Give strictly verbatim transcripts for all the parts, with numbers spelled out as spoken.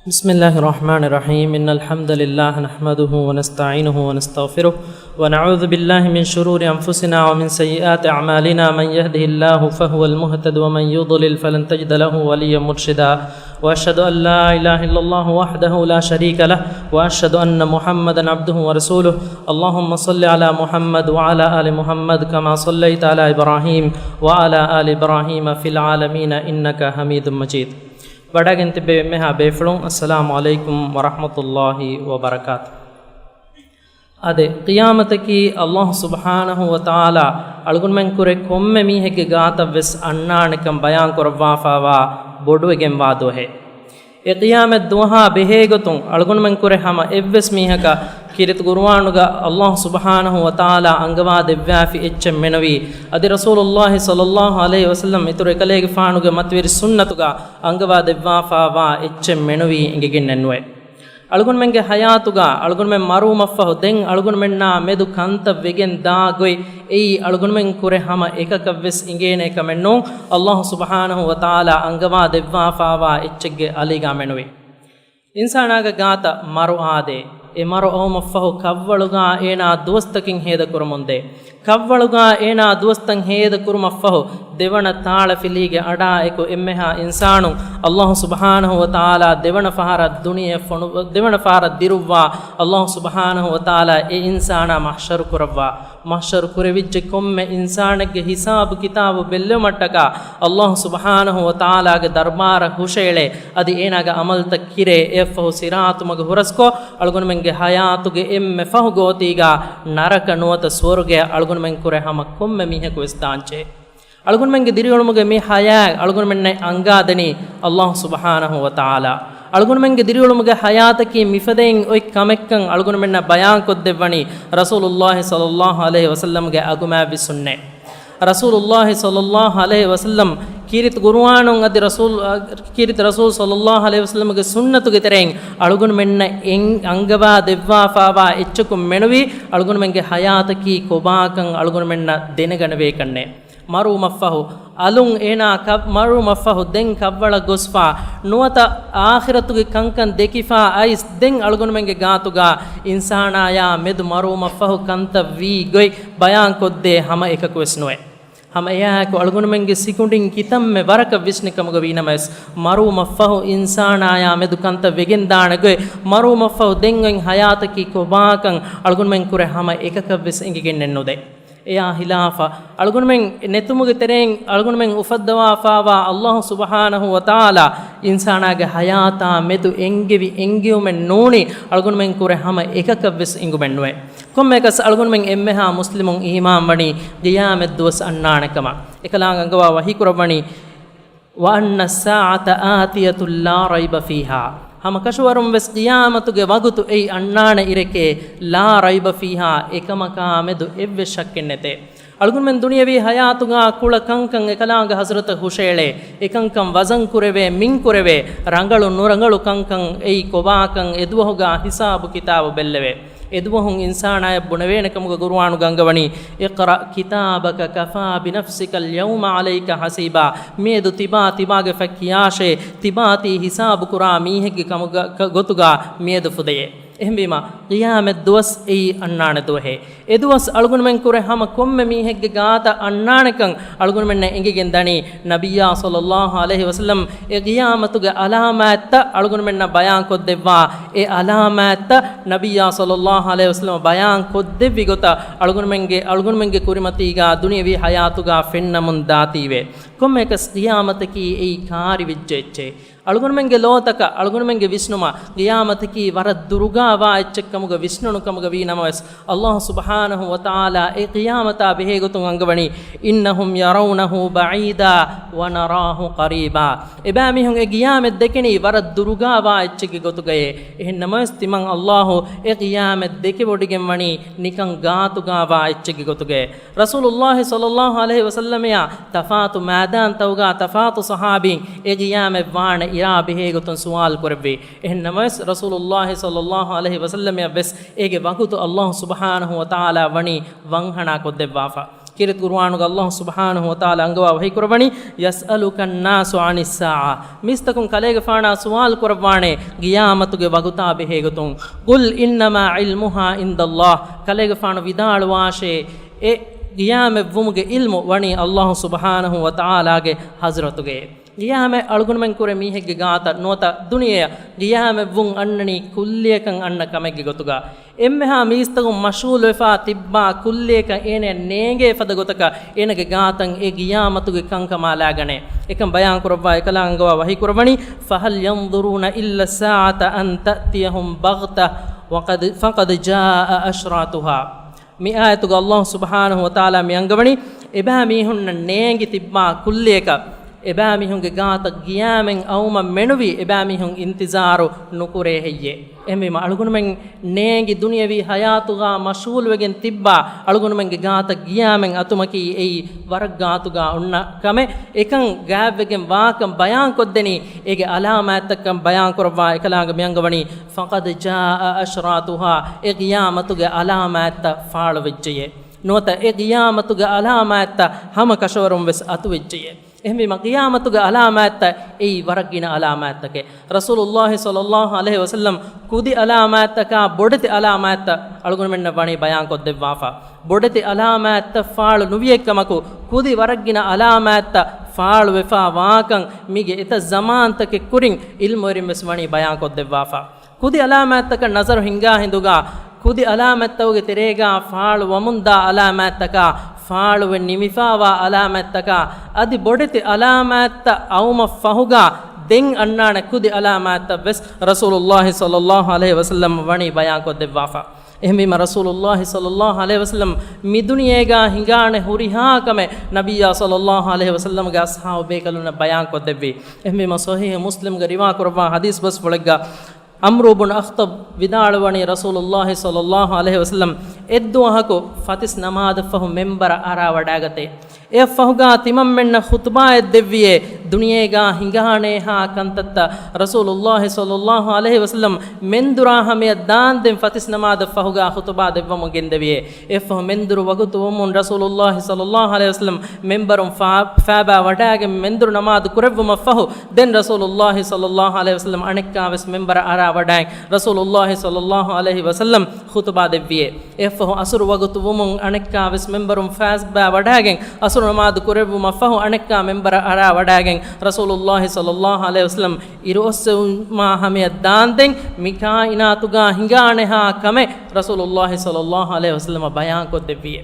بسم الله الرحمن الرحيم. إن الحمد لله نحمده ونستعينه ونستغفره، ونعوذ بالله من شرور أنفسنا ومن سيئات أعمالنا. من يهده الله فهو المهتد، ومن يضلل فلن تجد له وليا مرشدا. وأشهد أن لا إله إلا الله وحده لا شريك له، وأشهد أن محمدا عبده ورسوله. اللهم صل على محمد وعلى آل محمد كما صليت على إبراهيم وعلى آل إبراهيم في العالمين إنك حميد مجيد. ވަޑައިގެން ތިއްބެވި އެންމެހާ ބޭފުޅުން، އައްސަލާމު ޢަލައިކުމް ވަރަޙްމަތުﷲި ވަބަރަކާތު. އާދެ، ޤިޔާމަތަކީ އައްލާހު ސުބްޙާނަހު ވަތަޢާލާ އަޅުގަނޑުމެން ކުރެ ކޮންމެ މީހެއްގެ ގާތަށް ވެސް އަންނާނެކަން ބަޔާން ކުރައްވާފާވާ ބޮޑުވެގެންވާ ދުވަހެއް. އެ ޤިޔާމަތް ދުވަހާ ބެހޭގޮތުން އަޅުގަނޑުމެން ކުރެ ހަމަ އެއްވެސް މީހަކަށް ކީރިތި ޤުރުއާނުގަ އައްލާހު ސުބްޙާނަހު ވަތަޢާލާ އަންގަވާ ދެއްވާފި އެއްޗެއް މެނުވީ، އަދި ރަސޫލުﷲި ޞައްލައްލާހު ޢަލައިހި ވަސައްލަމް އިތުރު އެކަލޭގެފާނުގެ މަތިވެރި ސުންނަތުގަ އަންގަވާ ދެއްވާފާވާ އެއްޗެއް މެނުވީ އެނގިގެންނެއްނުވޭ. އަޅުގަނޑުމެންގެ ޙަޔާތުގަ އަޅުގަނޑުމެން މަރުވުމަށްފަހު ދެން އަޅުގަނޑުމެންނާ މެދު ކަންތައް ވެގެން ދާ ގޮތް އެއީ އަޅުގަނޑުމެން ކުރެ ހަމަ އެކަކަށްވެސް އިނގޭނެ ކަމެއްނޫން، އައްލާހު ސުބްޙާނަހު ވަތަޢާލާ އަންގަވާ ދެއްވާފާވާ އެއްޗެއްގެ އަލީގަ މެނުވީ. އިންސާނާގެ ގާތަށް މަރު އާދޭ. އެ މަރު އައުމަށްފަހު ކަށްވަޅުގަ އޭނާ ދުވަސްތަކެއް ހޭދަކުރަމުންދޭ. ކަށްވަޅުގަ އޭނާ ދުވަސްތައް ހޭދަކުރުމަށްފަހު ދެވަނަ ތާޅަފިލީގެ އަޑާއެކު އެންމެހާ އިންސާނުން އައްލާހު ސުބްޙާނަހު ވަތަޢާލާ ދެވަނަ ފަހަރަށް ދުނިޔެ ފޮނު-، ދެވަނަ ފަހަރަށް ދިރުއްވާ، އައްލާހު ސުބްޙާނަހު ވަތަޢާލާ އެ އިންސާނާ މަޙްޝަރު ކުރައްވާ. މަޙްޝަރު ކުރެވިއްޖެ ކޮންމެ އިންސާނެއްގެ ހިސާބު ކިތާބު ބެއްލެވުމަށްޓަކާ އައްލާހު ސުބްޙާނަހު ވަތަޢާލާގެ ދަރުބާރަށް ހުށައެޅޭ. އަދި އޭނާގެ ޢަމަލުތައް ކިރޭ. އެއަށްފަހު ޞިރާޠު މަގު ހުރަސްކޮށް، އަޅުގަނޑުމެންގެ ޙަޔާތުގެ އެންމެ ފަހު ގޯތީގަ ނަރަކަ ނުވަތަ ސުވަރުގެއަށް އަޅުގަނޑުމެން ކުރެ ހަމަ ކޮންމެ މީހަކު ވެސް ދާންޖެހޭ. އަޅުގަނޑުމެންގެ ދިރިއުޅުމުގެ މި ޙަޔާތް އަޅުގަނޑުމެންނަށް އަންގާދެނީ އައްލާހު ސުބްޙާނަހު ވަތަޢާލާ. އަޅުގަނޑުމެންގެ ދިރިއުޅުމުގެ ޙަޔާތަކީ މިފަދައިން އޮތް ކަމެއްކަން އަޅުގަނޑުމެންނަށް ބަޔާންކޮށްދެއްވަނީ ރަސޫލުﷲި ޞައްލައްލާހު ޢަލައިހި ވަސައްލަމްގެ އަގުމާތްވި ސުންނަތް. ރަސޫލުﷲި ޞައްލައްލާހު ޢަލައިހި ވަސައްލަމް ކީރިތި ޤުރުއާނުން އަދި ރަސޫލު، ކީރިތި ރަސޫލު ޞައްލައްލާހު ޢަލައިހި ވަސައްލަމްގެ ސުންނަތުގެ ތެރެއިން އަޅުގަނޑުމެންނަށް އެން، އަންގަވާ ދެއްވާފާވާ އެއްޗަކުން މެނުވީ އަޅުގަނޑުމެންގެ ޙަޔާތަކީ ކޮބާކަން އަޅުގަނޑުމެންނަށް ދެނެގަނެވޭކަންނޭ. މަރުވުމަށްފަހު އަލުން އޭނާ ކަ-، މަރުވުމަށްފަހު ދެން ކަށްވަޅަށް ގޮސްފާ ނުވަތަ އާޚިރަތުގެ ކަންކަން ދެކިފާ އައިސް ދެން އަޅުގަނޑުމެންގެ ގާތުގަ އިންސާނާޔާ މެދު މަރުވުމަށްފަހު ކަންތައް ވީ ގޮތް ބަޔާންކޮށްދޭ ހަމަ އެކަކުވެސް ނުވޭ. ހަމަ އެއާއެކު އަޅުގަނޑުމެންގެ ސިކުނޑިން ކިތަންމެ ވަރަކަށް ވިސްނި ކަމުގަ ވީނަމަވެސް، މަރުވުމަށްފަހު އިންސާނާޔާ މެދު ކަންތައް ވެގެންދާނެ ގޮތް، މަރުވުމަށްފަހު ދެން އޮތް ޙަޔާތަކީ ކޮބާކަން އަޅުގަނޑުމެން ކުރެ ހަމަ އެކަކަށްވެސް އެނގިގެންނެއް ނުދޭ. އެއާ ހިލާފަށް، އަޅުގަނޑުމެން ނެތުމުގެ ތެރެއިން އަޅުގަނޑުމެން އުފައްދަވާފާވާ އައްލާހު ސުބްޙާނަހު ވަތަޢާލާ އިންސާނާގެ ޙަޔާތާ މެދު އެންގެވި އެންގެވުމެއް ނޫނީ އަޅުގަނޑުމެން ކުރެ ހަމަ އެކަކަށްވެސް އެނގުމެއް ނުވޭ. ކޮންމެއަކަސް އަޅުގަނޑުމެން އެންމެހާ މުސްލިމުން އީމާންވަނީ ޤިޔާމަތް ދުވަސް އަންނާނެ ކަމަށް. އެކަލާނގެ އަންގަވާ ވަޙީކުރައްވަނީ، وأن الساعة آتية لا ريب فيها. ހަމަ ކަށަވަރުން ވެސް ޤިޔާމަތުގެ ވަގުތު އެއީ އަންނާނެ އިރެކޭ، لا ريب فيها، އެކަމަކާ މެދު އެއްވެސް ޝައްކެއް ނެތޭ. އަޅުގަނޑުމެން ދުނިޔަވީ ޙަޔާތުގަ ކުޅަ ކަންކަން އެކަލާނގެ ޙަޟްރަތަށް ހުށައެޅޭ. އެކަންކަން ވަޒަން ކުރެވޭ، މިން ކުރެވޭ، ރަނގަޅު ނުރަނގަޅު ކަންކަން އެއީ ކޮބާކަން އެދުވަހުގަ ހިސާބު ކިތާބު ބެއްލެވޭ. އެދުވަހުން އިންސާނާޔަށް ބުނެވޭނެ ކަމުގަ ޤުރުއާނުގަ އަންގަވަނީ، اقرأ كتابك كفى بنفسك اليوم عليك حسيبا. މިއަދު ތިބާ ތިބާގެ ފަތް ކިޔާށޭ، ތިބާތީ ހިސާބު ކުރާ މީހެއްގެ ކަމުގަ، ގޮތުގަ މިއަދު ފުދެޔޭ. އެހެންވީމަ، ޤިޔާމަތް ދުވަސް އެއީ އަންނާނެ ދުވަހެއް. އެދުވަސް އަޅުގަނޑުމެން ކުރެ ހަމަ ކޮންމެ މީހެއްގެ ގާތަށް އަންނާނެކަން އަޅުގަނޑުމެންނަށް އެނގިގެން ދަނީ، ނަބިއްޔާ ޞައްލައްލާހު ޢަލައިހި ވަސައްލަމް އެ ޤިޔާމަތުގެ އަލާމާތްތައް އަޅުގަނޑުމެންނަށް ބަޔާން ކޮށްދެއްވާ، އެ އަލާމާތްތައް ނަބިއްޔާ ޞައްލައްލާހު ޢަލައިހި ވަސައްލަމަށް ބަޔާން ކޮށްދެއްވި ގޮތަށް އަޅުގަނޑުމެންގެ، އަޅުގަނޑުމެންގެ ކުރިމަތީގާ ދުނިޔަވީ ޙަޔާތުގާ ފެންނަމުން ދާތީވެ. ކޮންމެއަކަސް ޤިޔާމަތަކީ އެއީ ކާރި ވެއްޖެ އެއްޗެއް. އަޅުގަނޑުމެންގެ ލޯތަކަށް، އަޅުގަނޑުމެންގެ ވިސްނުމަށް ޤިޔާމަތަކީ ވަރަށް ދުރުގާ ވާ އެއްޗެއް ކަމުގަ ވިސްނުނު ކަމުގަ ވީ ނަމަވެސް، އައްލާހު ސުބްޙާނަހު ވަތަޢާލާ އެ ޤިޔާމަތާ ބެހޭގޮތުން އަންގަވަނީ، إنهم يرونه بعيدا ونراه قريبا. އެބައިމީހުން އެ ޤިޔާމަތް ދެކެނީ ވަރަށް ދުރުގާ ވާ އެއްޗެއްގެ ގޮތުގައޭ. އެހެން ނަމަވެސް، ތިމަން އައްލާހު އެ ޤިޔާމަތް ދެކެވޮޑިގެން ވަނީ ނިކަން ގާތުގާ ވާ އެއްޗެއްގެ ގޮތުގައޭ. ރަސޫލުﷲ ޞައްލައްލާހު ޢަލައިހި ވަސައްލަމައާ ތަފާތު މައިދާންތަކުގާ ތަފާތު ޞަޙާބީން އެ ޤިޔާމަތް ވާނެ އިރާ ބެހޭގޮތުން ސުވާލު ކުރެއްވި. އެހެން ނަމަވެސް، ރަސޫލުﷲ ޞައްލައްލާހު ޢަލައިހި ވަސައްލަމައަށް ވެސް އޭގެ ވަގުތު އައްލާހު ސުބްޙާނަހު ވަތަޢާލާ ވަނީ ވަންހަނާ ކޮށްދެއްވާފަ. ކީރިތި ޤުރުއާނުގަ ﷲ ސުބްޙާނަހޫ ވަތަޢާލާ އަންގަވާ ވަޙީ ކުރައްވަނީ، يسألك الناس عن الساعة، މީސްތަކުން ކަލޭގެފާނާ ސުވާލު ކުރައްވާނެ ޤިޔާމަތުގެ ވަގުތާ ބެހޭގޮތުން. قل إنما علمها عند الله، ކަލޭގެފާނު ވިދާޅުވާށޭ، އެ ޤިޔާމަތްވުމުގެ ޢިލްމު ވަނީ ﷲ ސުބްޙާނަހޫ ވަތަޢާލާގެ ޙަޟްރަތުގައޭ. ޤިޔާމަތް އަޅުގަނޑުމެން ކުރެ މީހެއްގެ ގާތަށް ނުވަތަ ދުނިޔެއަށް ޤިޔާމަތްވުން އަންނަނީ ކުއްލިއަކަށް އަންނަ ކަމެއްގެ ގޮތުގަ. އެންމެހާ މީސްތަކުން މަޝްޣޫލުވެފާ ތިއްބާ ކުއްލިއަކަށް އޭނަޔަށް ނޭނގޭ ފަދަ ގޮތަކަށް އޭނަގެ ގާތަށް އެ ޤިޔާމަތުގެ ކަންކަމާ ލާގަނޭ. އެކަން ބަޔާން ކުރައްވާ އެކަލާނގެ އަންގަވާ ވަޙީ ކުރައްވަނީ، فهل ينظرون إلا الساعة أن تأتيهم بغتة وقد، فقد جاء أشراطها. މި އާޔަތުގަ ﷲ ސުބްޙާނަހޫ ވަތަޢާލާ މި އަންގަވަނީ، އެބައިމީހުންނަށް ނޭނގި ތިއްބާ ކުއްލިއަކަށް އެބައިމީހުންގެ ގާތަށް ޤިޔާމަތް އައުމަށް މެނުވީ އެބައިމީހުން އިންތިޒާރު ނުކުރޭ ހެއްޔޭ؟ އެހެންވީމަ އަޅުގަނޑުމެން ނޭނގި ދުނިޔަވީ ޙަޔާތުގަ މަޝްޣޫލުވެގެން ތިއްބާ އަޅުގަނޑުމެންގެ ގާތަށް ޤިޔާމަތް އަތުމަކީ އެއީ ވަރަށް ގާތުގަ އޮންނަ ކަމެއް. އެކަން ގާތްވެގެން ވާކަން ބަޔާންކޮށްދެނީ އޭގެ ޢަލާމާތްތައްކަން ބަޔާން ކުރައްވާ އެކަލާނގެ މި އަންގަވަނީ، فقد جاء أشراطها، އެ ޤިޔާމަތުގެ ޢަލާމާތްތައް ފާޅުވެއްޖެޔޭ. ނުވަތަ އެ ޤިޔާމަތުގެ ޢަލާމާތްތައް ހަމަ ކަށަވަރުން ވެސް އަތުވެއްޖެޔޭ. އެހެންވީމަ ޤިޔާމަތުގެ ޢަލާމާތްތައް އެއީ ވަރަށް ގިނަ ޢަލާމާތްތަކެއް. ރަސޫލުﷲ ޞައްލަﷲ ޢަލައިހި ވަސައްލަމް ކުދި ޢަލާމާތްތަކާ ބޮޑެތި ޢަލާމާތްތައް އަޅުގަނޑުމެންނަށް ވަނީ ބަޔާންކޮށްދެއްވާފަ. ބޮޑެތި ޢަލާމާތްތައް ފާޅު ނުވިއެއްކަމަކު، ކުދި ވަރަށް ގިނަ ޢަލާމާތްތައް ފާޅުވެފާ ވާކަން މީގެ އެތައް ޒަމާންތަކެއް ކުރިން ޢިލްމުވެރިން ވެސް ވަނީ ބަޔާންކޮށްދެއްވާފަ. ކުދި ޢަލާމާތްތަކަށް ނަޒަރު ހިންގާ ހިނދުގަ، ކުދި ޢަލާމާތްތަކުގެ ތެރޭގަ ފާޅުވަމުންދާ ޢަލާމާތްތަކާ، ފާޅުވެ ނިމިފާވާ ޢަލާމާތްތަކާ، އަދި ބޮޑެތި ޢަލާމާތްތައް އައުމަށް ފަހުގަ ދެން އަންނާނެ ކުދި ޢަލާމާތްތައް ވެސް ރަސޫލުﷲ ޞައްލަﷲ ޢަލައިހި ވަސައްލަމް ވަނީ ބަޔާންކޮށްދެއްވާފަ. އެހެންވީމަ ރަސޫލުﷲ ޞައްލަﷲ ޢަލައިހި ވަސައްލަމް މި ދުނިޔޭގަ ހިނގާނެ ހުރިހާ ކަމެއް ނަބިއްޔާ ޞައްލަﷲ ޢަލައިހި ވަސައްލަމްގެ އަޞްޙާބު ބޭކަލުންނަށް ބަޔާންކޮށްދެއްވި. އެހެންވީމަ ޞަޙީޙު މުސްލިމްގެ ރިވާ ކުރައްވާ ޙަދީޘް ބަސްފުޅެއްގަ ޢަމްރު ބުން އަޚްޠަބް ވިދާޅުވަނީ، ރަސޫލުﷲ ޞައްލަﷲ ޢަލައިހި ވަސައްލަމް އެއްދުވަހަކު ފަތިސް ނަމާދަށްފަހު މެންބަރަށް އަރާވަޑައިގަތޭ. އެއަށްފަހުގަ ތިމަންމެންނަށް ޚުޠުބާއެއް ދެއްވިޔޭ، ދުނިޔޭގަ ހިނގާނޭހާ ކަންތައްތައް ރަސޫލުﷲ ޞައްލަﷲ ޢަލައިހި ވަސައްލަމް މެންދުރާ ހަމަޔަށް ދާންދެން ފަތިސް ނަމާދަށްފަހުގަ ޚުޠުބާ ދެއްވަމުން ގެންދެވިޔޭ. އެއަށްފަހު މެންދުރު ވަގުތު ވުމުން ރަސޫލުﷲ ޞައްލަﷲ ޢަލައިހި ވަސައްލަމް މެންބަރުން ފާ-، ފާބާ ވަޑައިގެން މެންދުރު ނަމާދު ކުރެއްވުމަށްފަހު، ދެން ރަސޫލުﷲ ޞައްލަﷲ ޢަލައިހި ވަސައްލަމް އަނެއްކާވެސް މެންބަރަށް އަރާ ވަޑައިން، ރަސޫލުﷲ ޞައްލަﷲ ޢަލައިހި ވަސައްލަމް ޚުޠުބާ ދެއްވިޔޭ. އެއަށްފަހު އަސުރު ވަގުތު ވުމުން އަނެއްކާވެސް މެންބަރުން ފާބާ ވަޑައިގެން، އަސުރު ނަމާދު ކުރެއްވުމަށްފަހު އަނެއްކާ މެންބަރަށް އަރާ ވަޑައިގެން، ރަސޫލުﷲ ޞައްލަﷲ ޢަލައިހި ވަސައްލަމް އިރުއޮއްސެވުމާ ހަމަޔަށް ދާންދެން މި ކާއިނާތުގަ ހިނގާނެހާ ކަމެއް ރަސޫލުﷲ ޞައްލަﷲ ޢަލައިހި ވަސައްލަމަށް ބަޔާންކޮށްދެއްވިޔޭ.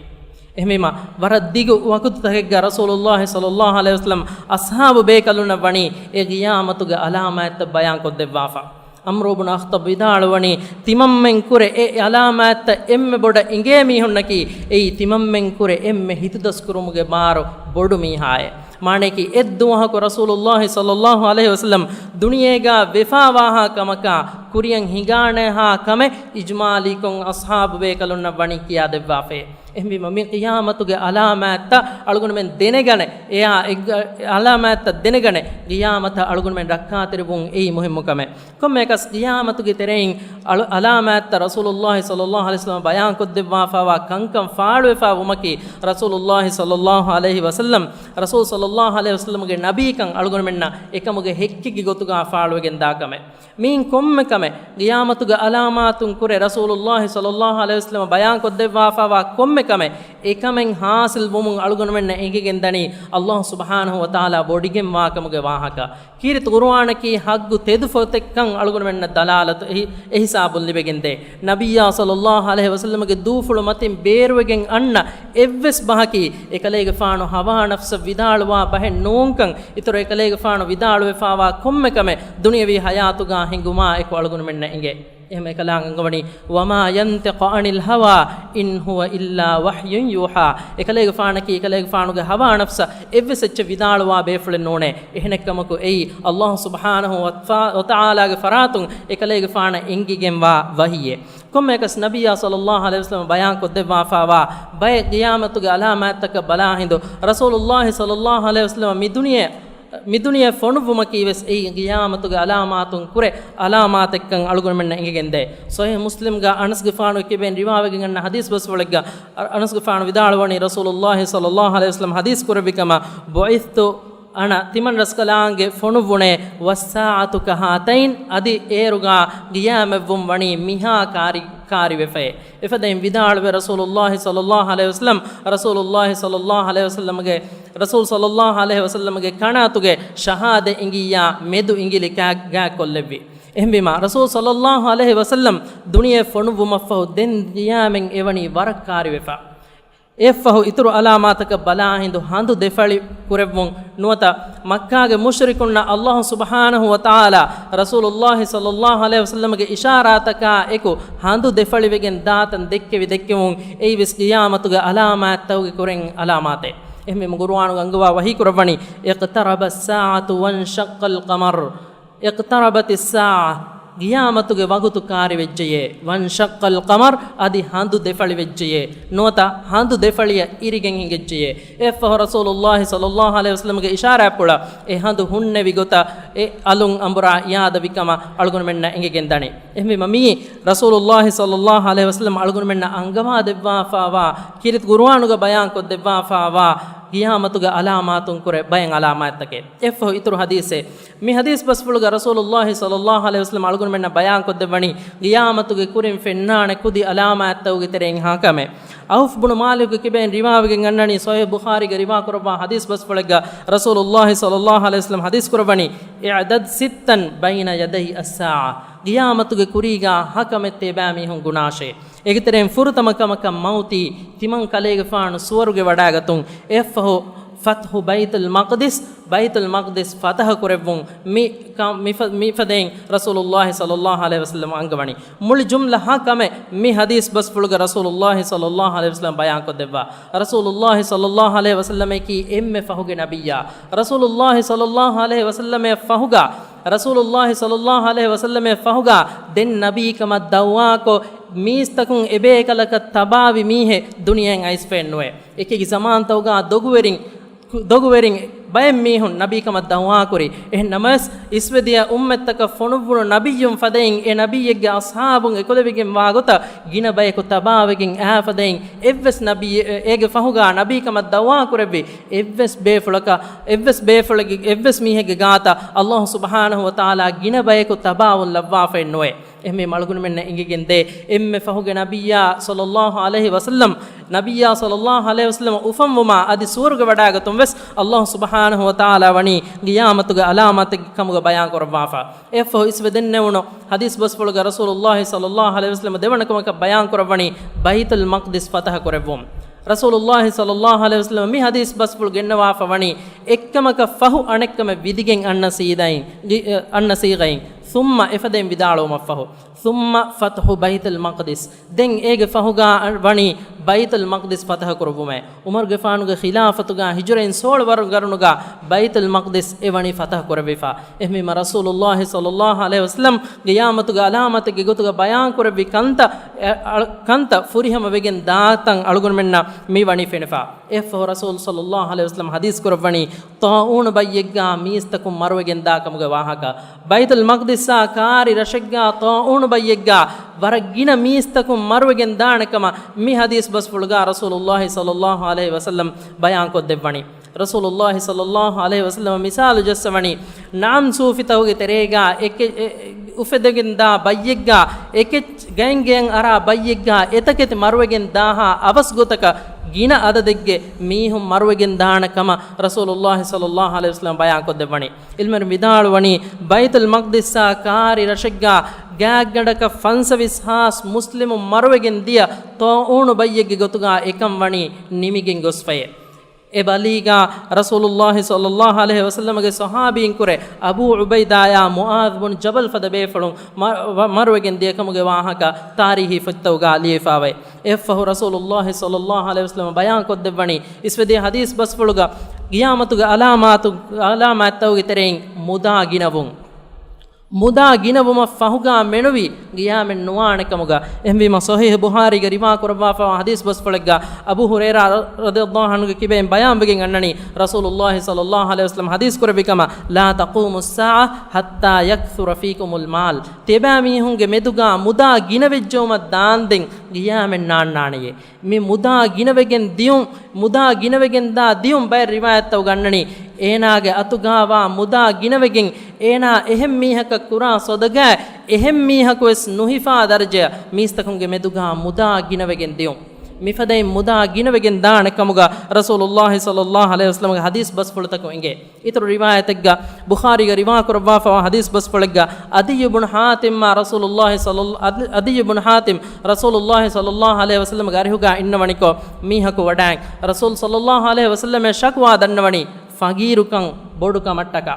އެހެންވީމަ، ވަރަށް ދިގު ވަގުތުތަކެއްގަ ރަސޫލުﷲ ޞައްލަﷲ ޢަލައިހި ވަސައްލަމް އަޞްޙާބު ބޭކަލުންނަށް ވަނީ އެ ޤިޔާމަތުގެ ޢަލާމާތްތައް ބަޔާންކޮށްދެއްވާފަ. ޢަމްރު ބުން އަޚްޠަބް ވިދާޅުވަނީ، ތިމަންމެން ކުރެ އެ ޢަލާމާތްތައް އެންމެ ބޮޑަށް އިނގޭ މީހުންނަކީ، އެއީ ތިމަންމެން ކުރެ އެންމެ ހިތުދަސްކުރުމުގެ ބާރު ބޮޑު މީހާއޭ. މާނަޔަކީ، އެއްދުވަހަކު ރަސޫލުﷲ ޞައްލަﷲ ޢަލައިހި ވަސައްލަމް ދުނިޔޭގަ ވެފާވާހާ ކަމަކާ، ކުރިޔަށް ހިނގާނޭހާ ކަމެއް އިޖްމާލީކޮށް އަޞްޙާބު ބޭކަލުންނަށް ވަނީ ކިޔާދެއްވާފައޭ. އެހެންވީމަ، މި ޤިޔާމަތުގެ ޢަލާމާތްތައް އަޅުގަނޑުމެން ދެނެގަނެ، އެއާ އެއްގަ-، ޢަލާމާތްތައް ދެނެގަނެ، ޤިޔާމަތަށް އަޅުގަނޑުމެން ރައްކާތެރިވުން އެއީ މުހިއްމު ކަމެއް. ކޮންމެއަކަސް ޤިޔާމަތުގެ ތެރެއިން އަޅު-، ޢަލާމާތްތައް ރަސޫލުﷲ ޞައްލަﷲ ޢަލައިހި ވަސައްލަމަ ބަޔާންކޮށްދެއްވާފައިވާ ކަންކަން ފާޅުވެފައި ވުމަކީ، ރަސޫލުﷲ ޞައްލަﷲ ޢަލައިހި ވަސައްލަމް، ރަސޫލު ޞައްލަﷲ ޢަލައިހި ވަސައްލަމްގެ ނަބީކަން އަޅުގަނޑުމެންނަށް އެކަމުގެ ހެއްކެއްގެ ގޮތުގަ ފާޅުވެގެންދާ ކަމެއް. މިއިން ކޮންމެ ކަމެއް، ޤިޔާމަތުގެ ޢަލާމާތުން ކުރެ ރަސޫލުﷲ ޞައްލަﷲ ޢަލައިހި ވަސައްލަމަ ބަޔާންކޮށްދެއްވާފައިވާ ކޮންމެ ކަމެއް، އެކަމެއް ޙާޞިލް ވުމުން އަޅުގަނޑުމެންނަށް އެނގިގެން ދަނީ، ﷲ ސުބްޙާނަހޫ ވަތަޢާލާ ބޮޑިގެންވާކަމުގެ ވާހަކަ. ކީރިތި ޤުރުއާނަކީ ޙައްޤު ތެދު ފޮތެއްކަން އަޅުގަނޑުމެންނަށް ދަލާލަތު އެހި-، އެހިސާބުން ލިބެގެންދޭ. ނަބިއްޔާ ޞައްލަﷲ ޢަލައިހި ވަސައްލަމަގެ ދޫފުޅު މަތިން ބޭރުވެގެން އަންނަ އެއްވެސް ބަހަކީ، އެކަލޭގެފާނު ހަވާ ނަފްސަށް ވިދާޅުވާ ބަހެއް ނޫންކަން، އިތުރު އެކަލޭގެފާނު ވިދާޅުވެފާވާ ކޮންމެ ކަމެއް ދުނިޔަވީ ޙަޔާތުގަ ހިނގުމާ އެކު އަޅުގަނޑުމެންނަށް އެނގޭ. އެހެން އެކަލާނގެ އަންގަވަނީ، وما ينطق عن الهوى إن هو إلا وحي يوحى. އެކަލޭގެފާނަކީ އެކަލޭގެފާނުގެ ހަވާ ނަފްސަށް އެއްވެސް އެއްޗެއް ވިދާޅުވާ ބޭފުޅެއް ނޫނޭ. އެހެނެއްކަމަކު އެއީ ﷲ ސުބްޙާނަހޫ ވަތަޢާލާގެ ފަރާތުން އެކަލޭގެފާނަށް އެނގިގެންވާ ވަޙީއެއް. ކޮންމެއަކަސް ނަބިއްޔާ ޞައްލަﷲ ޢަލައިހި ވަސައްލަމަ ބަޔާންކޮށްދެއްވާފައިވާ ބައެއް ޤިޔާމަތުގެ ޢަލާމާތްތަކަށް ބަލާ ހިނދު، ރަސޫލުﷲ ޞައްލަﷲ ޢަލައިހި ވަސައްލަމަ މި ދުނިޔެ މިދުނިޔެ ފޮނުއްވުމަކީ ވެސް އެއީ ގިޔާމަތުގެ އަލާމާތުން ކުރެ އަލާމާތެއްކަން އަޅުގަނޑުމެންނަށް އެނގިގެންދޭ. ޞަޙީޙު މުސްލިމްގަ އަނަސްގެފާނު ކިބެން ރިވާވެގެން އަންނަ ޙަދީޘް ބަސްފުޅެއްގަ، އަ-، އަނަސްގެފާނު ވިދާޅުވަނީ، ރަސޫލުﷲ ޞައްލަﷲ ޢަލައިހި ވަސައްލަމަ ޙަދީޘް ކުރެއްވި ކަމަށް، ބުޢިޘްތު އަނަ ތިމަން ރަސްކަލާނގެ ފޮނުއްވުނޭ، ވައްސާޢަތު ކަހާތައިން، އަދި އޭރުގަ ގިޔާމަތްވުން ވަނީ މިހާ ކާރި-، ކާރިވެފައޭ. އެފަދައިން ވިދާޅުވެ ރަސޫލުﷲ ޞައްލަﷲ ޢަލައިހި ވަސައްލަމް، ރަސޫލުﷲ ޞައްލަﷲ ޢަލައިހި ވަސައްލަމްގެ، ރަސޫލު ޞައްލަﷲ ޢަލައިހި ވަސައްލަމްގެ ކަނާތުގެ ޝަހާދަތް އިނގިއްޔާ މެދު އިނގިލި ކާ-، ގާތްކޮށްލެއްވި. އެހެންވީމާ، ރަސޫލު ޞައްލަﷲ ޢަލައިހި ވަސައްލަމް ދުނިޔެ ފޮނުއްވުމަށްފަހު ދެން ގިޔާމެން އެވަނީ ވަރަށް ކާރިވެފަ. އެއަށްފަހު އިތުރު އަލާމާތަކަށް ބަލާ ހިނދު ހަނދު ދެފަޅި ކުރެއްވުން ނުވަތަ، މައްކާގެ މުޝްރިކުންނަށް ﷲ ސުބްޙާނަހޫ ވަތަޢާލާ ރަސޫލުﷲ ޞައްލަﷲ ޢަލައިހި ވަސައްލަމްގެ އިޝާރާތަކާ އެކު ހަނދު ދެފަޅިވެގެން ދާތަން ދެއްކެވި ދެއްކެވުން އެއީ ވެސް ގިޔާމަތުގެ އަލާމާތްތަކުގެ ކުރިން އަލާމާތެއް. އެހެންވީމަ ޤުރުއާނުގަ އަންގަވާ ވަޙީ ކުރައްވަނީ، اقترب الساعة وانشق القمر. اقتربت الساعة، ގިޔާމަތުގެ ވަގުތު ކާރިވެއްޖެޔޭ، وانشق القمر، އަދި ހަނދު ދެފަޅިވެއްޖެޔޭ، ނުވަތަ ހަނދު ދެފަޅިއަށް އިރިގެން ހިނގައްޖެޔޭ. އެއަށްފަހު ރަސޫލުﷲ ޞައްލަﷲ ޢަލައިހި ވަސައްލަމްގެ އިޝާރާތްޕުޅަށް އެ ހަނދު ހުންނެވި ގޮތަށް އެ އަލުން އަނބުރާ އިއާދަވި ކަމަށް އަޅުގަނޑުމެންނަށް އެނގިގެން ދަނީ. އެހެންވީމަ މިއީ ރަސޫލުﷲ ޞައްލަﷲ ޢަލައިހި ވަސައްލަމް އަޅުގަނޑުމެންނަށް އަންގަވާ ދެއްވާފާވާ، ކީރިތި ޤުރުއާނުގަ ބަޔާންކޮށްދެއްވާފާވާ ގިޔާމަތުގެ އަލާމާތުން ކުރެ ބައެއް އަލާމާތްތަކެއް. އެއަށްފަހު އިތުރު ޙަދީޘެއް. މި ޙަދީޘް ބަސްފުޅުގަ ރަސޫލުﷲ ޞައްލަﷲ ޢަލައިހި ވަސައްލަމް އަޅުގަނޑުމެންނަށް ބަޔާންކޮށްދެއްވަނީ، ގިޔާމަތުގެ ކުރިން ފެންނާނެ ކުދި އަލާމާތްތަކުގެ ތެރެއިން ހަ ކަމެއް. ޢައުފް ބުނު މާލިކު ކިބައިން ރިވާވެގެން އަންނަނީ، ޞަޙީޙު ބުޚާރީގަ ރިވާ ކުރައްވާ ޙަދީޘް ބަސްފުޅެއްގަ ރަސޫލުﷲ ޞައްލަﷲ ޢަލައިހި ވަސައްލަމް ޙަދީޘް ކުރައްވަނީ، اعدد ستا بين يدي الساعة. ގިޔާމަތުގެ ކުރީގަ ހަ ކަމެއް ތިބާ މީހުން ގުނާށޭ. އޭގެ ތެރެއިން ފުރަތަމަ ކަމަކަށް މައުތީ، ތިމަން ކަލޭގެފާނު ސުވަރުގެ ވަޑާގަތުން. އެއަށްފަހު ފަތްޙު ބައިތުލް މަޤްދިސް، ބައިތުލް މަޤްދިސް ފަތަޙަ ކުރެއްވުން. މި ކަ-، މި ފަ-، މި ފަދައިން ރަސޫލުﷲ ޞައްލަﷲ ޢަލައިހި ވަސައްލަމް އަންގަވަނީ. މުޅި ޖުމްލަ ހަ ކަމެއް މި ޙަދީޘް ބަސްފުޅުގަ ރަސޫލުﷲ ޞައްލަﷲ ޢަލައިހި ވަސައްލަމް ބަޔާންކޮށްދެއްވާ. ރަސޫލުﷲ ޞައްލަﷲ ޢަލައިހި ވަސައްލަމަކީ އެންމެ ފަހުގެ ނަބިއްޔާ. ރަސޫލުﷲ ޞައްލަﷲ ޢަލައިހި ވަސައްލަމަށް ފަހުގަ، ރަސޫލުﷲ ޞައްލަﷲ ޢަލައިހި ވަސައްލަމަށް ފަހުގަ ދެން ނަބީކަމަށް ދަޢުވާކޮށް، މީސްތަކުން އެބޭކަލަކަށް ތަބާވި މީހެއް ދުނިޔެއިން އައިސްފައެއް ނުވޭ. އެކި ޒަމާންތަކުގަ ދޮގުވެރިން، ދޮގުވެރިން ބައެއް މީހުން ނަބީކަމަށް ދަޢުވާކުރި. އެހެން ނަމަވެސް، އިސްވެދިޔަ އުއްމަތްތަކަށް ފޮނުއްވުނު ނަބިއްޔުން ފަދައިން އެ ނަބިއްޔެއްގެ އަޞްޙާބުން އެކުލެވިގެންވާ ގޮތަށް ގިނަ ބަޔަކު ތަބާވެގެން އާ ފަދައިން އެއްވެސް ނަބިއްޔެއް އޭގެ ފަހުގަ ނަބީކަމަށް ދަޢުވާކުރެއްވި އެއްވެސް ބޭފުޅަކަށް، އެއްވެސް ބޭފުޅެއްގެ، އެއްވެސް މީހެއްގެ ގާތަށް ﷲ ސުބްޙާނަހޫ ވަތަޢާލާ ގިނަ ބަޔަކު ތަބާވުން ލައްވާފައެއް ނުވޭ. އެހެންވީމަ އަޅުގަނޑުމެންނަށް އެނގިގެންދޭ، އެންމެ ފަހުގެ ނަބިއްޔާ ޞައްލަﷲ ޢަލައިހި ވަސައްލަމް، ނަބިއްޔާ ޞައްލަﷲ ޢަލައިހި ވަސައްލަމް އުފަންވުމާ އަދި ސުވަރުގެ ވަޑާގަތުން ވެސް ﷲ ސުބްޙާނަހޫ ވަތަޢާލާ ވަނީ ގިޔާމަތުގެ އަލާމާތެއް ކަމުގަ ބަޔާން ކުރައްވާފަ. އެއަށްފަހު އިސްވެ ދެންނެވުނު ޙަދީޘް ބަސްފުޅުގަ ރަސޫލުﷲ ޞައްލަﷲ ޢަލައިހި ވަސައްލަމް ދެވަނަ ކަމަކަށް ބަޔާން ކުރައްވަނީ ބައިތުލް މަޤްދިސް ފަތަޙަ ކުރެއްވުން. ރަސޫލުﷲ ޞައްލަﷲ ޢަލައިހި ވަސައްލަމް މި ޙަދީޘް ބަސްފުޅު ގެންނަވާފަ ވަނީ އެއްކަމަކަށް ފަހު އަނެއްކަމެއް ވިދިގެން އަންނަ ސީދައިން، އަންނަ ސީޣައިން، ސުއްމަ އެފަދައިން ވިދާޅުވުމަށްފަހު، ސުއްމަ ފަތްޙު ބައިތުލް މަޤްދިސް. ދެން އޭގެ ފަހުގަ ވަނީ ބައިތުލް މަޤްދިސް ފަތަޙަ ކުރުއްވުމޭ. ޢުމަރުގެފާނުގެ ޚިލާފަތުގަ ހިޖުރައިން ސޯޅަ ވަރު ގަރުނުގަ ބައިތުލް މަޤްދިސް އެ ވަނީ ފަތަޙަ ކުރެވިފަ. އެހެންވީމަ ރަސޫލުﷲ ޞައްލަﷲ ޢަލައިހި ވަސައްލަމް ގިޔާމަތުގެ އަލާމަތެއްގެ ގޮތުގަ ބަޔާން ކުރެއްވި ކަންތައް، އެ، އަޅު-، ކަންތައް ފުރިހަމަ ވެގެން ދާތަން އަޅުގަނޑުމެންނަށް މި ވަނީ ފެނިފަ. އެއަށްފަހު ރަސޫލު ޞައްލަﷲ ޢަލައިހި ވަސައްލަމް ޙަދީޘް ކުރައްވަނީ، ޠާޢޫނު ބައްޔެއްގަ މީސްތަކުން މަރުވެގެން ދާ ކަމުގެ ވާހަކަ. ބައިތުލް މަޤްދިސްއާ ކާރި ރަށެއްގަ ޠާޢޫނު ބައްޔެއްގަ ވަރަށް ގިނަ މީސްތަކުން މަރުވެގެން ދާނެ ކަމަށް މި ޙަދީޘް ބަސްފުޅުގަ ރަސޫލުﷲ ޞައްލަﷲ ޢަލައިހި ވަސައްލަމް ބަޔާން ކޮށްދެއްވަނީ. ރަސޫލުﷲ ޞައްލަﷲ ޢަލައިހި ވަސައްލަމަ މިސާލު ޖައްސަވަނީ، ނަޢަމް ސޫފިތަކުގެ ތެރޭގަ އެކެ-، އެ-، އުފެދެގެން ދާ ބައްޔެއްގަ އެކެއް ގައިން ގެޔަށް އަރާ ބައްޔެއްގަ އެތަކެތި މަރުވެގެން ދާހާ އަވަސް ގޮތަކަށް ގިނަ އަދަދެއްގެ މީހުން މަރުވެގެން ދާނެ ކަމަށް ރަސޫލުﷲ ޞައްލަﷲ ޢަލައިހި ވަސައްލަމަ ބަޔާން ކޮށްދެއްވަނީ. ޢިލްމުވެރިން ވިދާޅުވަނީ، ބައިތުލް މަޤްދިސްއާ ކާރި ރަށެއްގަ ގާތްގަނޑަކަށް ފަންސަވީސް ހާސް މުސްލިމުން މަރުވެގެން ދިޔަ ޠާޢޫނު ބައްޔެއްގެ ގޮތުގަ އެކަން ވަނީ ނިމިގެން ގޮސްފައޭ. އެ ބަލީގަ ރަސޫލުﷲ ޞައްލަﷲ ޢަލައިހި ވަސައްލަމަގެ ޞަޙާބީންކުރެ އަބޫ ޢުބައިދާޔާ މުޢާޛް ބުން ޖަބަލް ފަދަ ބޭފުޅުން މަ-، ވަ-، މަރުވެގެން ދިޔަކަމުގެ ވާހަކަ ތާރީޚީ ފޮތްތަކުގަ ލިޔެފަވޭ. އެއަށްފަހު ރަސޫލުﷲ ޞައްލަﷲ ޢަލައިހި ވަސައްލަމަ ބަޔާން ކޮށްދެއްވަނީ، އިސްވެދިޔަ ޙަދީޘް ބަސްފުޅުގަ ގިޔާމަތުގެ އަލާމާތު-، އަލާމާތްތަކުގެ ތެރެއިން މުދާ ގިނަވުން. މުދާ ގިނަވުމަށް ފަހުގާ މެނުވީ ގިޔާމެއް ނުވާނެ ކަމުގަ. އެހެންވީމަ، ޞަޙީޙު ބުޚާރީގަ ރިވާ ކުރައްވާފައިވާ ޙަދީޘް ބަސްފުޅެއްގަ އަބޫ ހުރައިރާ ރަ-، ރަޟިޔަﷲ ޢަންހުގެ ކިބައިން ބަޔާންވެގެން އަންނަނީ، ރަސޫލުﷲ ޞައްލަﷲ ޢަލައިހި ވަސައްލަމަ ޙަދީޘް ކުރެއްވި ކަމަށް، "لا تقوم الساعة حتى يكثر فيكم المال." ތިޔަބައިމީހުންގެ މެދުގާ މުދާ ގިނަވެއްޖައުމަށް ދާންދެން ގިޔާމެއް ނާންނާނެޔޭ. މި މުދާ ގިނަވެގެން ދިޔުން، މުދާ ގިނަވެގެން ދާ ދިޔުން ބައެއް ރިވާޔަތްތަކުގަ އަންނަނީ، އޭނާގެ އަތުގާވާ މުދާ ގިނަވެގެން، އޭނާ އެހެން މީހަކަށް ކުރާ ޞަދަޤާތް އެހެން މީހަކުވެސް ނުހިފާ ދަރަޖައަށް މީސްތަކުންގެ މެދުގާ މުދާ ގިނަވެގެން ދިޔުން. މިފަދައިން މުދާ ގިނަވެގެން ދާނެ ކަމުގަ ރަސޫލުﷲ ޞައްލަﷲ ޢަލައިހި ވަސައްލަމަގެ ޙަދީޘް ބަސްފުޅުތަކުން އެނގޭ. އިތުރު ރިވާޔަތެއްގަ، ބުޚާރީގަ ރިވާ ކުރައްވާފައިވާ ޙަދީޘް ބަސްފުޅެއްގަ، ޢަދިއްޔު ބުން ޙާތިމްއާ ރަސޫލުﷲ ޞައްލަ-، ޢަދި-، ޢަދިއްޔު ބުން ޙާތިމް ރަސޫލުﷲ ޞައްލަﷲ ޢަލައިހި ވަސައްލަމަގެ އަރިހުގާ އިންނަވަނިކޮށް، މީހަކު ވަޑައިން ރަސޫލު ޞައްލަﷲ ޢަލައިހި ވަސައްލަމަށް ޝަކުވާ ދަންނަވަނީ ފަގީރުކަން ބޮޑުކަމަށްޓަކާ.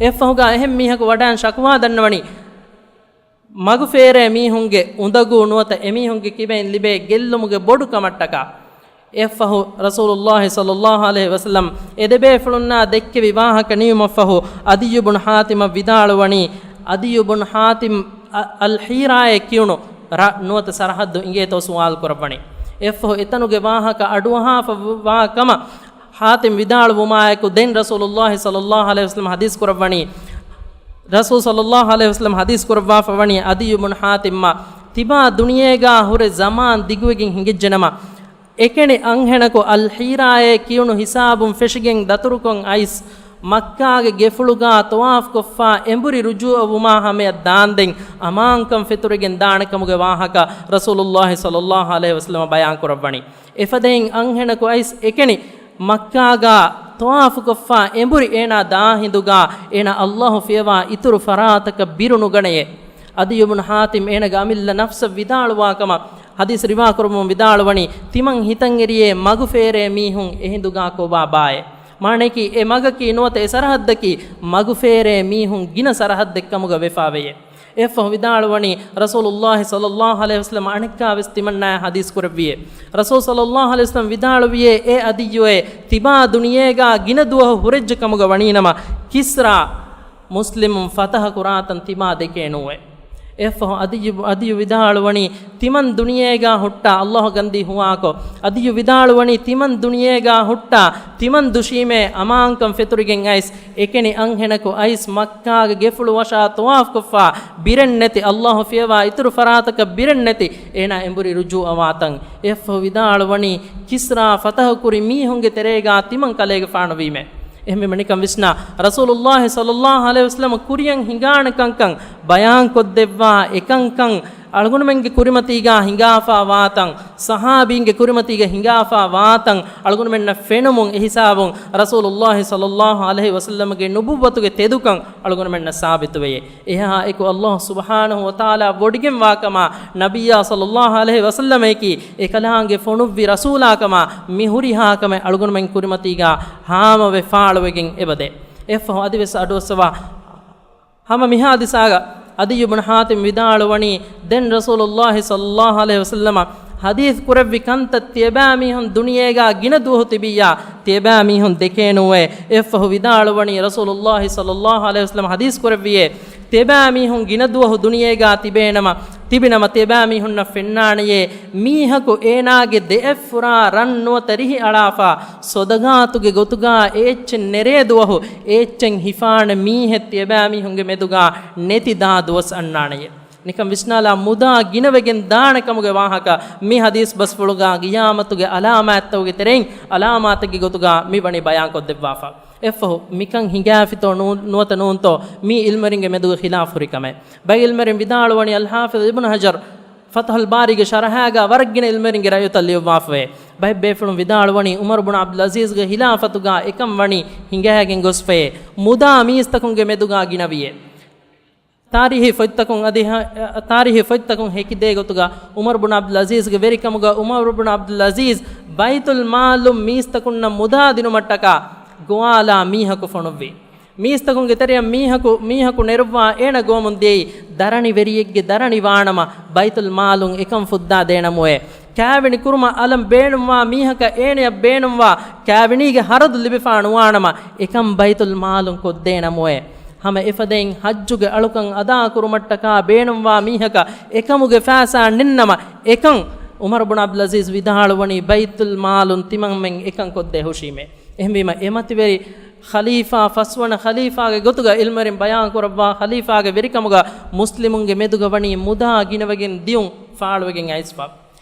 އެއަށްފަހުގާ އެހެން މީހަކު ވަޑައިން ޝަކުވާ ދަންނަވަނީ މަގުފޭރޭ މީހުންގެ އުނދަގޫ ނުވަތަ އެމީހުންގެ ކިބައިން ލިބޭ ގެއްލުމުގެ ބޮޑު ކަމަށްޓަކާ. އެއަށްފަހު ރަސޫލުﷲ ޞައްލަﷲ ޢަލައިހި ވަސައްލަމް އެދެބޭފުޅުންނާ ދެއްކެވި ވާހަކަ ނިމުމަށްފަހު، ޢަދިއްޔު ބުން ޙާތިމަށް ވިދާޅުވަނީ، ޢަދިއްޔު ބުން ޙާތިމް އަ-، އަލްޙީރާއޭ ކިޔުނު ރަށް ނުވަތަ ސަރަޙައްދު އިނގޭތޯ ސުވާލު ކުރައްވަނީ. އެއަށްފަހު އެތަނުގެ ވާހަކަ އަޑުއަހާފަ ވާ ކަމަށް ޙާތިމް ވިދާޅުވުމާއެކު، ދެން ރަސޫލުﷲ ޞައްލަﷲ ޢަލައިހި ވަސައްލަމަ ޙަދީޘް ކުރައްވަނީ، ރަސޫލު ޞައްލަﷲ ޢަލައިހި ވަސައްލަމަ ޙަދީޘް ކުރައްވާފަ ވަނީ ޢަދިއްޔު ބުން ޙާތިމްއަށް، ތިބާ ދުނިޔޭގާ ހުރެ ޒަމާން ދިގުވެގެން ހިނގިއްޖެނަމަ، އެކަނި އަންހެނަކު އަލްޙީރާއޭ ކިޔުނު ހިސާބުން ފެށިގެން ދަތުރުކޮށް އައިސް، މައްކާގެ ގެފުޅުގާ ޠަވާފް ކޮށްފާ އެނބުރި ރުޖޫޢަވުމާ ހަމަޔަށް ދާންދެން އަމާންކަން ފެތުރިގެން ދާނެ ކަމުގެ ވާހަކަ ރަސޫލުﷲ ޞައްލަﷲ ޢަލައިހި ވަސައްލަމަ ބަޔާން ކުރައްވަނީ. އެފަދައިން އަންހެނަކު އައިސް އެކަނި މައްކާގާ ޠަވާފުކޮށްފާ އެނބުރި އޭނާ ދާ ހިނދުގާ އޭނާ ﷲ ފިޔަވާ އިތުރު ފަރާތަކަށް ބިރު ނުގަނެޔޭ. ޢަދިއްޔު ބުން ޙާތިމް އޭނާގެ އަމިއްލަ ނަފްސަށް ވިދާޅުވާ ކަމަށް ޙަދީޘް ރިވާ ކުރަމުން ވިދާޅުވަނީ، ތިމަން ހިތަށް އެރިޔޭ މަގުފޭރޭ މީހުން އެހިނދުގާ ކޮބާ ބާއޭ. މާނަޔަކީ އެ މަގަކީ ނުވަތަ އެ ސަރަޙައްދަކީ މަގުފޭރޭ މީހުން ގިނަ ސަރަޙައްދެއް ކަމުގަ ވެފާވެޔޭ. އެއަށްފަހު ވިދާޅުވަނީ، ރަސޫލުﷲ ޞައްލަﷲ ޢަލައިހި ވަސައްލަމަ އަނެއްކާވެސް ތިމަންނާއަށް ޙަދީޘް ކުރެއްވިޔޭ. ރަސޫލު ޞައްލަﷲ ޢަލައިހި ވަސައްލަމަ ވިދާޅުވިޔޭ، އޭ ޢަދިއްޔުއޭ، ތިބާ ދުނިޔޭގާ ގިނަ ދުވަހު ހުރެއްޖެ ކަމުގަ ވަނީނަމަ، ކިސްރާ މުސްލިމުން ފަތަޙަ ކުރާތަން ތިބާ ދެކޭނޫއޭ. އެއަށްފަހު ޢަދިއްޔު، ޢަދިއްޔު ވިދާޅުވަނީ، ތިމަން ދުނިޔޭގާ ހުއްޓާ، ﷲ ގަންދީ ހުވާކޮށް، ޢަދިއްޔު ވިދާޅުވަނީ، ތިމަން ދުނިޔޭގާ ހުއްޓާ، ތިމަން ދުށީމޭ އަމާންކަން ފެތުރިގެން އައިސް، އެކަނި އަންހެނަކު އައިސް މައްކާގެ ގެފުޅު ވަށާ ޠަވާފް ކޮށްފާ ބިރެއް ނެތި، ﷲ ފިޔަވާ އިތުރު ފަރާތަކަށް ބިރެއް ނެތި، އޭނާ އެނބުރި ރުޖޫޢަވާތަން. އެއަށްފަހު ވިދާޅުވަނީ، ކިސްރާ ފަތަޙު ކުރި މީހުންގެ ތެރޭގާ ތިމަން ކަލޭގެފާނު ވީމޭ. އެހެންވީމަ ނިކަން ވިސްނާ، ރަސޫލުﷲ ޞައްލަﷲ ޢަލައިހި ވަސައްލަމަ ކުރިޔަށް ހިނގާނެ ކަންކަން ބަޔާންކޮށްދެއްވާ އެކަންކަން، އަޅުގަނޑުމެންގެ ކުރިމަތީގާ ހިނގާފާ ވާތަން، ޞަޙާބީންގެ ކުރިމަތީގަ ހިނގާފާ ވާތަން، އަޅުގަނޑުމެންނަށް ފެނުމުން އެހިސާބުން ރަސޫލުﷲ ޞައްލަﷲ ޢަލައިހި ވަސައްލަމަގެ ނުބުއްވަތުގެ ތެދުކަން އަޅުގަނޑުމެންނަށް ސާބިތުވެޔޭ. އެހާ އެކު ﷲ ސުބްޙާނަހޫ ވަތަޢާލާ ވޮޑިގެންވާކަމާ، ނަބިއްޔާ ޞައްލަﷲ ޢަލައިހި ވަސައްލަމައަކީ އެކަލާނގެ ފޮނުއްވި ރަސޫލާކަމާ، މި ހުރިހާ ކަމެއް އަޅުގަނޑުމެން ކުރިމަތީގާ ހާމަވެ ފާޅުވެގެން އެބަދޭ. އެއަށްފަހު އަދިވެސް އަޑުއައްސަވާ، ހަމަ މި ޙާދިސާގަ ޢަދިއްޔު ބުން ޙާތިމް ވިދާޅުވަނީ، ދެން ރަސޫލުﷲ ޞައްލަﷲ ޢަލައިހި ވަސައްލަމަ ޙަދީޘް ކުރެއްވި ކަންތައް ތިޔަބައިމީހުން ދުނިޔޭގާ ގިނަ ދުވަހު ތިބިއްޔާ، ތިޔަބައިމީހުން ދެކޭނޫއޭ. އެއަށްފަހު ވިދާޅުވަނީ، ރަސޫލުﷲ ޞައްލަﷲ ޢަލައިހި ވަސައްލަމަ ޙަދީޘް ކުރެއްވިޔޭ، ތިޔަބައިމީހުން ގިނަ ދުވަހު ދުނިޔޭގާ ތިބޭނަމަ، ތިބިނަމަ ތިޔަބައިމީހުންނަށް ފެންނާނެޔޭ، މީހަކު އޭނާގެ ދެއަތްފުރާ ރަން ނުވަތަ ރިހި އަޅާފާ، ޞަދަޤާތުގެ ގޮތުގާ އެއްޗެއް ނެރޭ ދުވަހު، އެއްޗެއް ހިފާނެ މީހެއް ތިޔަބައިމީހުންގެ މެދުގާ ނެތި ދާ ދުވަސް އަންނާނެޔޭ. ނިކަން ވިސްނާލާ، މުދާ ގިނަވެގެން ދާނެ ކަމުގެ ވާހަކަ މި ޙަދީޘް ބަސްފުޅުގާ ޤިޔާމަތުގެ ޢަލާމާތްތަކުގެ ތެރެއިން ޢަލާމާތެއްގެ ގޮތުގާ މި ވަނީ ބަޔާންކޮށްދެއްވާފަ. އެއަށްފަހު މިކަން ހިނގާފިތޯ ނޫ-، ނުވަތަ ނޫންތޯ، މީ ޢިލްމުވެރިންގެ މެދުގަ ޚިލާފު ހުރި ކަމެއް. ބައެއް ޢިލްމުވެރިން ވިދާޅުވަނީ، އަލްޙާފިޡް އިބްނު ޙަޖަރު ފަތުޙުލް ބާރީގެ ޝަރަޙާގާ ވަރަށް ގިނަ ޢިލްމުވެރިންގެ ރައްޔުތައް ލިޔުއްވާފައޭ. ބައެއް ބޭފުޅުން ވިދާޅުވަނީ، ޢުމަރު ބުނު ޢަބްދުލް ޢަޒީޒްގެ ޚިލާފަތުގާ އެކަން ވަނީ ހިނގައިގެން ގޮސްފައޭ. މުދާ މީސްތަކުންގެ މެދުގާ ގިނަވިއޭ. ތާރީޚީ ފޮތްތަކުން އަދި ހަ-، ތާރީޚީ ފޮތްތަކުން ހެކިދޭ ގޮތުގަ، ޢުމަރު ބުނު ޢަބްދުލް ޢަޒީޒްގެ ވެރިކަމުގަ، ޢުމަރު ބުނު ޢަބްދުލް ޢަޒީޒް ބައިތުލް މާލުން މީސްތަކުންނަށް މުދާ ދިނުމަށްޓަކާ ގޮވާލާ މީހަކު ފޮނުއްވި. މީސްތަކުންގެ ތެރެއަށް މީހަކު، މީހަކު ނެރުއްވާ އޭނަ ގޮވަމުން ދިޔައީ، ދަރަނިވެރިއެއްގެ ދަރަނި ވާނަމަ، ބައިތުލް މާލުން އެކަން ފުއްދާ ދޭނަމުއޭ. ކާވެނި ކުރުމަށް އަލަން ބޭނުންވާ މީހަކަށް އޭނަޔަށް ބޭނުންވާ ކާވެނީގެ ހަރަދު ލިބިފާ ނުވާނަމަ، އެކަން ބައިތުލް މާލުން ކޮށްދޭނަމުއޭ. ހަމަ އެފަދައިން ޙައްޖުގެ އަޅުކަން އަދާކުރުމަށްޓަކާ ބޭނުންވާ މީހަކަށް އެކަމުގެ ފައިސާ ނެތްނަމަ، އެކަން ޢުމަރު ބުން ޢަބްދުލް ޢަޒީޒް ވިދާޅުވަނީ، ބައިތުލް މާލުން ތިމަންމެން އެކަން ކޮށްދޭ ހުށީމޭ. އެހެންވީމަ، އެމަތިވެރި ޚަލީފާ، ފަސްވަނަ ޚަލީފާގެ ގޮތުގަ ޢިލްމުވެރިން ބަޔާން ކުރައްވާ ޚަލީފާގެ ވެރިކަމުގަ މުސްލިމުންގެ މެދުގަ ވަނީ މުދާ ގިނަވެގެން ދިޔުން ފާޅުވެގެން އައިސްފަ.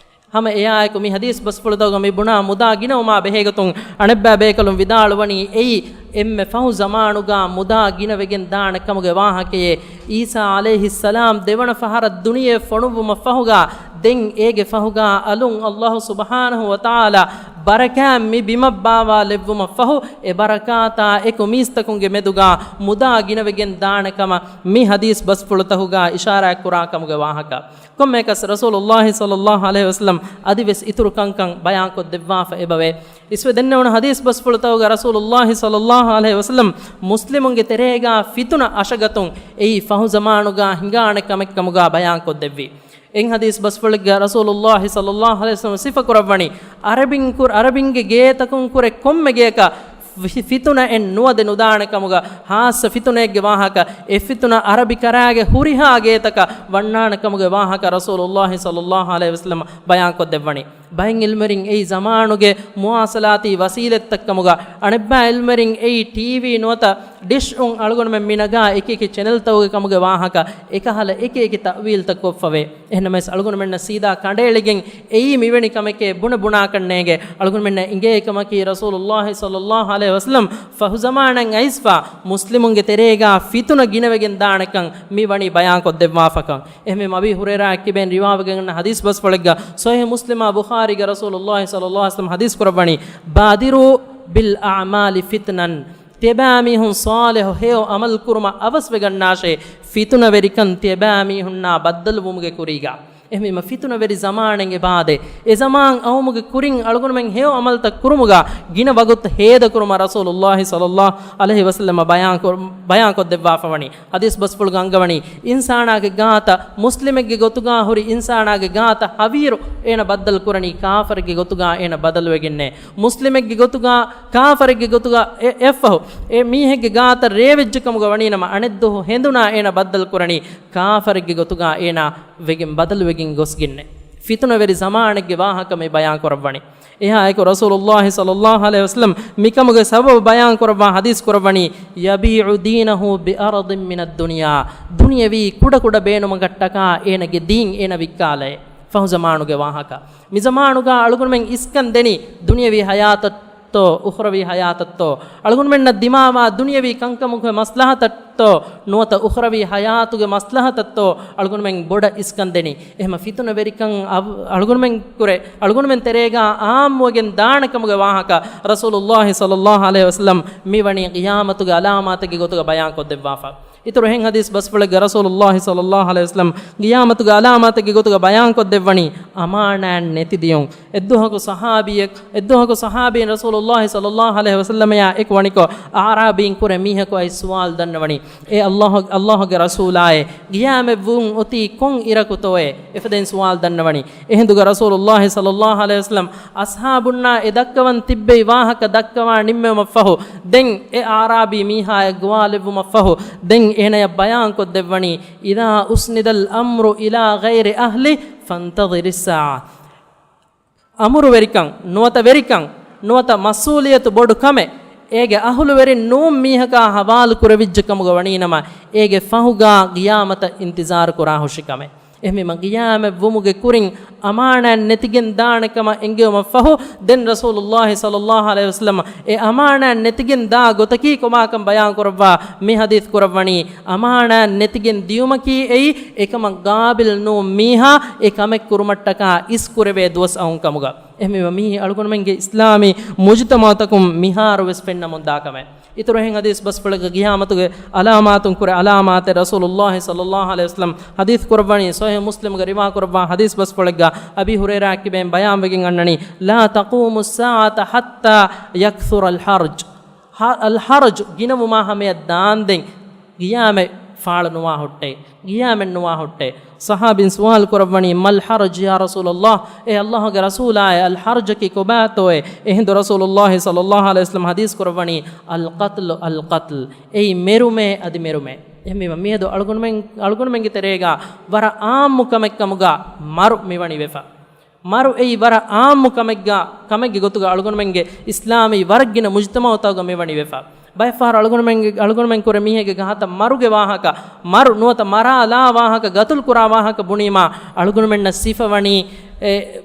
ހަމަ އެއާއެކު މި ޙަދީޘް ބަސްފުޅުތަކުގަ މި ބުނާ މުދާ ގިނަވުމާ ބެހޭގޮތުން އަނެއްބައި ބޭކަލުން ވިދާޅުވަނީ، އެއީ އެންމެ ފަހު ޒަމާނުގަ މުދާ ގިނަވެގެން ދާނެ ކަމުގެ ވާހަކައެއް. ޢީސާ ޢަލައިހިއްސަލާމް ދެވަނަ ފަހަރަށް ދުނިޔެ ފޮނުއްވުމަށް ފަހުގަ، ދެން އޭގެ ފަހުގަ އަލުން ﷲ ސުބްޙާނަހޫ ވަތަޢާލާ ބަރަކާތް މި ބިމަށް ބާވާލެއްވުމަށް ފަހު، އެ ބަރަކާތާ އެކު މީސްތަކުންގެ މެދުގަ މުދާ ގިނަވެގެން ދާނެ ކަމަށް މި ޙަދީޘް ބަސްފުޅުތަކުގަ އިޝާރާތް ކުރާ ކަމުގެ ވާހަކަ. ކޮންމެއަކަސް ރަސޫލުﷲ ޞައްލަﷲ ޢަލައިހި ވަސައްލަމް އަދިވެސް އިތުރު ކަންކަން ބަޔާންކޮށްދެއްވާފަ އެބަވޭ. އިސްވެ ދެންނެވުނު ޙަދީޘް ބަސްފުޅުތަކުގަ ރަސޫލުﷲ ޞައްލަﷲ ޢަލައިހި ވަސައްލަމް މުސްލިމުންގެ ތެރޭގަ ފިތުނަ އަށަގަތުން އެއީ ފަހު ޒަމާނުގަ ހިނގާނެ ކަމެއްކަމުގަ ބަޔާންކޮށްދެއްވި. އެއް ޙަދީޘް ބަސްފުޅެއްގަ ރަސޫލުﷲ ޞައްލަﷲ ޢަލައިހި ވަސައްލަމް ސިފަކުރައްވަނީ، ޢަރަބިން ކުރ-، ޢަރަބިންގެ ގޭތަކުން ކުރެ ކޮންމެ ގެޔަކަށް ފި-، ފިތުނައެއް ނުވަދެ ނުދާނެ ކަމުގަ، ޚާއްޞަ ފިތުނައެއްގެ ވާހަކަ، އެ ފިތުނަ ޢަރަބި ކަރާގެ ހުރިހާ ގޭތަކަށް ވަންނާނެ ކަމުގެ ވާހަކަ ރަސޫލުﷲ ޞައްލަﷲ ޢަލައިހި ވަސައްލަމް ބަޔާންކޮށްދެއްވަނީ. ބައެއް ޢިލްމުވެރިން އެއީ ޒަމާނުގެ މުވާޞަލާތީ ވަސީލަތްތައް ކަމުގަ، އަނެއްބައި ޢިލްމުވެރިން އެއީ ޓީވީ ނުވަތަ ޑިޝް އުން އަޅުގަނޑުމެން މި ނަގާ އެކި އެކި ޗެނެލްތަކުގެ ކަމުގެ ވާހަކަ، އެކަހަލަ އެކި އެކި ތައުވީލްތައް ކޮށްފަވޭ. އެހެންނަމަވެސް އަޅުގަނޑުމެންނަށް ސީދާ ކަނޑައެޅިގެން އެއީ މިވެނި ކަމެކޭ ބުނެ ބުނާކަށް ނޭނގޭ. އަޅުގަނޑުމެންނަށް އިނގޭ ކަމަކީ ރަސޫލުﷲ ޞައްލަﷲ ޢަލައިހި ވަސައްލަމް ފަހު ޒަމާނަށް އައިސްފަ މުސްލިމުންގެ ތެރޭގަ ފިތުނަ ގިނަވެގެން ދާނެކަން މި ވަނީ ބަޔާންކޮށްދެއްވާފަކަން. އެހެންވީމަ އަބީ ހުރައިރާ އެކިބެން ރިވާވެގެން އަންނަ ޙަދީޘް ބަސްފުޅެއްގަ ޞަޙީޙު މުސްލިމާ ބުޚާރީގަ ރަސޫލުﷲ ޞައްލަﷲ ޢަލައިހި ވަސައްލަމް ޙަދީޘް ކުރައްވަނީ، "بادروا بالأعمال فتنا." ތިޔަބައިމީހުން ޞާލިޙު ހެޔޮ ޢަމަލު ކުރުމަށް އަވަސްވެގަންނާށޭ، ފިތުނަވެރިކަން ތިޔަބައިމީހުންނާ ބައްދަލުވުމުގެ ކުރީގަ. އެހެންވީމަ ފިތުނަވެރި ޒަމާނެއް އެބައާދޭ. އެ ޒަމާން އައުމުގެ ކުރިން އަޅުގަނޑުމެން ހެޔޮ ޢަމަލުތައް ކުރުމުގަ ގިނަ ވަގުތު ހޭދަކުރުމަށް ރަސޫލުﷲ ޞައްލަﷲ ޢަލައިހި ވަސައްލަމަ ބަޔާންކޮށް-، ބަޔާންކޮށްދެއްވާފަވަނީ. ޙަދީޘް ބަސްފުޅުގަ އަންގަވަނީ، އިންސާނާގެ ގާތަށް މުސްލިމެއްގެ ގޮތުގަ ހުރި އިންސާނާގެ ގާތަށް ހަވީރު އޭނަ ބައްދަލު ކުރަނީ ކާފަރެއްގެ ގޮތުގަ އޭނަ ބަދަލުވެގެންނޭ. މުސްލިމެއްގެ ގޮތުގަ، ކާފަރެއްގެ ގޮތުގަ އެ-، އެއަށްފަހު އެ މީހެއްގެ ގާތަށް ރޭވެއްޖެ ކަމުގަ ވަނީނަމަ، އަނެއްދުވަހު ހެނދުނާ އޭނަ ބައްދަލު ކުރަނީ ކާފަރެއްގެ ގޮތުގަ އޭނަ ވެގެން، ބަދަލުވެގެން ގޮސްގެންނޭ. ފިތުނަވެރި ޒަމާނެއްގެ ވާހަކަ މި ބަޔާން ކުރައްވަނީ. އެހާއެކު ރަސޫލުﷲ ޞައްލަﷲ ޢަލައިހި ވަސައްލަމް މިކަމުގެ ސަބަބު ބަޔާން ކުރައްވާ ޙަދީޘް ކުރައްވަނީ، "يبيع دينه بعرض من الدنيا." ދުނިޔަވީ ކުޑަކުޑަ ބޭނުމަކަށްޓަކާ އޭނަގެ ދީން އޭނަ ވިއްކާލައޭ. ފަހު ޒަމާނުގެ ވާހަކަ. މި ޒަމާނުގަ އަޅުގަނޑުމެން އިސްކަން ދެނީ ދުނިޔަވީ ޙަޔާތަށްތޯ، އުޚްރަވީ ޙަޔާތަށްތޯ؟ އަޅުގަނޑުމެންނަށް ދިމާވާ ދުނިޔަވީ ކަންކަމުގެ މަޞްލަޙަތަށްތޯ، ނުވަތަ އުޚްރަވީ ޙަޔާތުގެ މަޞްލަޙަތަށްތޯ އަޅުގަނޑުމެން ބޮޑަށް އިސްކަން ދެނީ؟ އެހެންމަ ފިތުނަވެރިކަން އަވް-، އަޅުގަނޑުމެން ކުރެ، އަޅުގަނޑުމެން ތެރޭގަ އާއްމުވެގެން ދާނެ ކަމުގެ ވާހަކަ ރަސޫލުﷲ ޞައްލަﷲ ޢަލައިހި ވަސައްލަމް މި ވަނީ ޤިޔާމަތުގެ ޢަލާމާތެއްގެ ގޮތުގަ ބަޔާން ކޮށްދެއްވާފަ. އިތުރު އެހެން ޙަދީޘް ބަސްފުޅެއްގަ ރަސޫލުﷲ ޞައްލަﷲ ޢަލައިހި ވަސައްލަމް ޤިޔާމަތުގެ ޢަލާމާތެއްގެ ގޮތުގަ ބަޔާން ކޮށްދެއްވަނީ އަމާނާތް ނެތިދިޔުން. އެއްދުވަހަކު ޞަޙާބީއެއް، އެއްދުވަހަކު ޞަޙާބީން ރަސޫލުﷲ ޞައްލަﷲ ޢަލައިހި ވަސައްލަމަޔާ އެކު ވަނިކޮށް، އަޢްރާބީން ކުރެ މީހަކު އައި ސުވާލު ދަންނަވަނީ، "އޭ ﷲ، ﷲގެ ރަސޫލާއޭ، ޤިޔާމަތްވުން އޮތީ ކޮން އިރަކުތޯއޭ؟" އެފަދައިން ސުވާލު ދަންނަވަނީ. އެހިނދުގަ ރަސޫލުﷲ ޞައްލަﷲ ޢަލައިހި ވަސައްލަމް އަޞްޙާބުންނާ އެ ދައްކަވަން ތިއްބެވި ވާހަކަ ދައްކަވާ ނިންމެވުމަށްފަހު، ދެން އެ އަޢްރާބީ މީހާޔަށް ގޮވާލެއްވުމަށްފަހު، ދެން އޭނަޔަށް ބަޔާންކޮށްދެއްވަނީ، "إذا أسند الأمر إلى غير أهله فانتظر الساعة." އަމުރުވެރިކަން، ނުވަތަ ވެރިކަން، ނުވަތަ މަސްއޫލިއްޔަތު ބޮޑު ކަމެއް އޭގެ އަހުލުވެރިން ނޫން މީހަކާ ހަވާލު ކުރެވިއްޖެ ކަމުގަ ވަނީނަމަ، އޭގެ ފަހުގާ ޤިޔާމަތަށް އިންތިޒާރު ކުރާ ހުށި ކަމެއް. އެހެންވީމަ، ޤިޔާމަތް ވުމުގެ ކުރިން އަމާނާތް ނެތިގެން ދާނެ ކަމަށް އެންގެވުމަށް ފަހު، ދެން ރަސޫލުﷲ ޞައްލަﷲ ޢަލައިހި ވަސައްލަމަ އެ އަމާނާތް ނެތިގެން ދާ ގޮތަކީ ކޮބާކަން ބަޔާން ކުރައްވާ މި ޙަދީޘް ކުރައްވަނީ، އަމާނާތް ނެތިގެން ދިޔުމަކީ އެއީ، އެކަމަށް ޤާބިލް ނޫން މީހާ އެ ކަމެއް ކުރުމަށްޓަކާ އިސް ކުރެވޭ ދުވަސް އައުން ކަމުގަ. އެހެންވީމަ، މީ އަޅުގަނޑުމެންގެ އިސްލާމީ މުޖުތަމަޢުތަކުން މިހާރު ވެސް ފެންނަމުން ދާ ކަމެއް. އިތުރު އެހެން ޙަދީޘް ބަސްފުޅެއްގަ ޤިޔާމަތުގެ ޢަލާމާތުން ކުރެ ޢަލާމާތެއް ރަސޫލުﷲ ޞައްލަﷲ ޢަލައިހި ވަސައްލަމް ޙަދީޘް ކުރައްވަނީ، ޞަޙީޙު މުސްލިމްގަ ރިވާ ކުރައްވާ ޙަދީޘް ބަސްފުޅެއްގަ އަބީ ހުރައިރާ އެކިބެން ބަޔާންވެގެން އަންނަނީ، "لا تقوم الساعة حتى يكثر الحرج." ހަ-، އަލް ޙަރަޖު ގިނަވުމާ ހަމަޔަށް ދާންދެން ޤިޔާމަތް ފާޅު ނުވާ ހުއްޓޭ، ގިޔާމެއް ނުވާ ހުއްޓޭ. ޞަޙާބީން ސުވާލު ކުރައްވަނީ، "މަލް ޙަރަޖް ޔާ ރަސޫލަﷲ؟" އޭ ﷲގެ ރަސޫލާއޭ، އަލް ޙަރަޖަކީ ކޮބާތޯއޭ؟ އެހިނދު ރަސޫލުﷲ ޞައްލަﷲ ޢަލައިހި ވަސައްލަމަ ޙަދީޘް ކުރައްވަނީ، "އަލް ޤަތްލު، އަލް ޤަތްލު." އެއީ މެރުމޭ، އަދި މެރުމޭ. އެހެންވީމަ މިއަދު އަޅުގަނޑުމެން، އަޅުގަނޑުމެންގެ ތެރޭގަ ވަރަށް ޢާއްމު ކަމެއް ކަމުގަ މަރު މިވަނީ ވެފަ. މަރު އެއީ ވަރަށް ޢާއްމު ކަމެއްގަ، ކަމެއްގެ ގޮތުގަ އަޅުގަނޑުމެންގެ އިސްލާމީ ވަރަށް ގިނަ މުޖުތަމަޢުތަކުގަ މިވަނީ ވެފަ. ބައެއް ފަހަރު އަޅުގަނޑުމެންގެ، އަޅުގަނޑުމެން ކުރެ މީހެއްގެ ގާތަށް މަރުގެ ވާހަކަ، މަރު ނުވަތަ މަރާލާ ވާހަކަ، ގަތުލު ކުރާ ވާހަކަ ބުނީމާ، އަޅުގަނޑުމެންނަށް ސިފަވަނީ އެ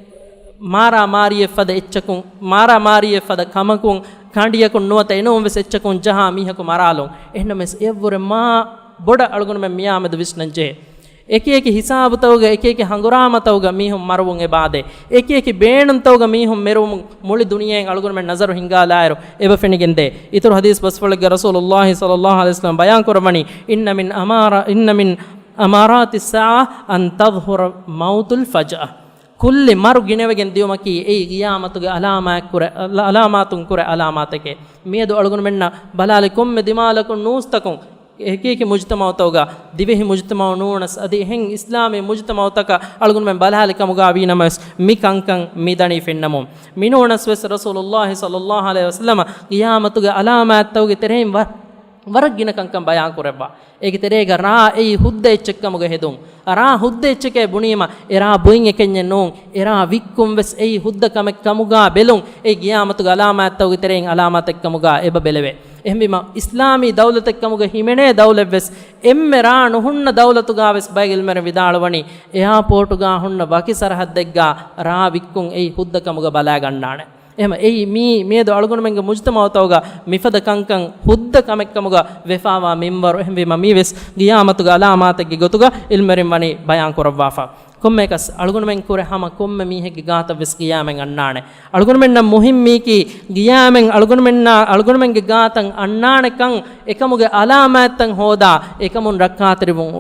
މާރާމާރީއެއް ފަދަ އެއްޗަކުން، މާރާމާރީއެއް ފަދަ ކަމަކުން، ކަނޑިއަކުން ނުވަތަ އެނޫން ވެސް އެއްޗަކުން ޖަހާ މީހަކު މަރާލުން. އެހެންނަމަވެސް އެއަށްވުރެ މާ ބޮޑަށް އަޅުގަނޑުމެން މިއާމެދު ވިސްނަން ޖެހޭ. އެކި އެކި ހިސާބުތަކުގަ، އެކި އެކި ހަނގުރާމަތަކުގަ މީހުން މަރުވުން އެބަ އާދޭ. އެކި އެކި ބޭނުންތަކުގަ މީހުން މެރުވުމުން މުޅި ދުނިޔެއިން އަޅުގަނޑުމެން ނަޒަރު ހިންގާލާއިރު އެބަ ފެނިގެންދޭ. އިތުރު ޙަދީޘް ބަސްފުޅެއްގަ ރަސޫލުﷲ ޞައްލަﷲ ޢަލައިހި ވަސައްލަމަ ބަޔާން ކުރައްވަނީ، "إن من أمارة، إن من أمارات الساعة أن تظهر الموت فجأة." ކުއްލި މަރު ގިނަވެގެން ދިޔުމަކީ އެއީ ޤިޔާމަތުގެ ޢަލާމާތްކުރެ، ޢަލާމާތުންކުރެ ޢަލާމާތެކޭ. މިއަދު އަޅުގަނޑުމެންނަށް ބަލާލި ކޮންމެ ދިމާލަކުން ނޫސްތަކުން އެކި އެކި މުޖުތަމަޢުތަކުގަ، ދިވެހި މުޖުތަމަޢު ނޫނަސް އަދި އެހެން އިސްލާމީ މުޖުތަމަޢުތަކަށް އަޅުގަނޑުމެން ބަލާލި ކަމުގަ ވީނަމަވެސް، މި ކަންކަން މި ދަނީ ފެންނަމުން. މިނޫނަސް ވެސް ރަސޫލުﷲ ޞައްލަﷲ ޢަލައިހި ވަސައްލަމަ ޤިޔާމަތުގެ ޢަލާމާތްތަކުގެ ތެރެއިން ވަ، ވަރަށް ގިނަ ކަންކަން ބަޔާން ކުރެއްވާ. އޭގެ ތެރޭގަ ރާ އެއީ ހުއްދަ އެއްޗެއް ކަމުގަ ހެދުން. ރާ ހުއްދަ އެއްޗެކޭ ބުނީމަ، އެ ރާ ބުއިން އެކަންޏެއް ނޫން. އެ ރާ ވިއްކުން ވެސް އެއީ ހުއްދަ ކަމެއް ކަމުގަ ބެލުން. އެ ޤިޔާމަތުގެ ޢަލާމާތްތަކުގެ ތެރެއިން ޢަލާމާތެއް ކަމުގަ އެބަ ބެލެވޭ. އެހެންވީމަ، އިސްލާމީ ދައުލަތެއް ކަމުގަ ހިމެނޭ ދައުލަތް ވެސް އެންމެ ރާ ނުހުންނަ ދައުލަތުގަ ވެސް ބައެއް ޢިލްމުވެރިން ވިދާޅުވަނީ، އެއާޕޯޓުގަ ހުންނަ ވަކި ސަރަޙައްދެއްގަ ރާ ވިއްކުން އެއީ ހުއްދަ ކަމުގަ ބަލައިގަންނާނެ. އެހެމަ އެއީ މީ މިއަދު އަޅުގަނޑުމެންގެ މުޖުތަމަޢުތަކުގަ މިފަދަ ކަންކަން ހުއްދަ ކަމެއްކަމުގަ ވެފާވާ މިންވަރު. އެހެންވީމަ މީވެސް ޤިޔާމަތުގެ ޢަލާމާތެއްގެ ގޮތުގަ ޢިލްމުވެރިން ވަނީ ބަޔާން ކުރައްވާފަ. ކޮންމެއަކަސް އަޅުގަނޑުމެން ކުރެ ހަމަ ކޮންމެ މީހެއްގެ ގާތަށް ވެސް ޤިޔާމަތް އަންނާނެ. އަޅުގަނޑުމެންނަށް މުހިއްމީކީ ޤިޔާމަތް އަޅުގަނޑުމެންނާ، އަޅުގަނޑުމެންގެ ގާތަށް އަންނާނެކަން އެކަމުގެ ޢަލާމާތްތައް ހޯދާ އެކަމުން ރައްކާތެރިވުން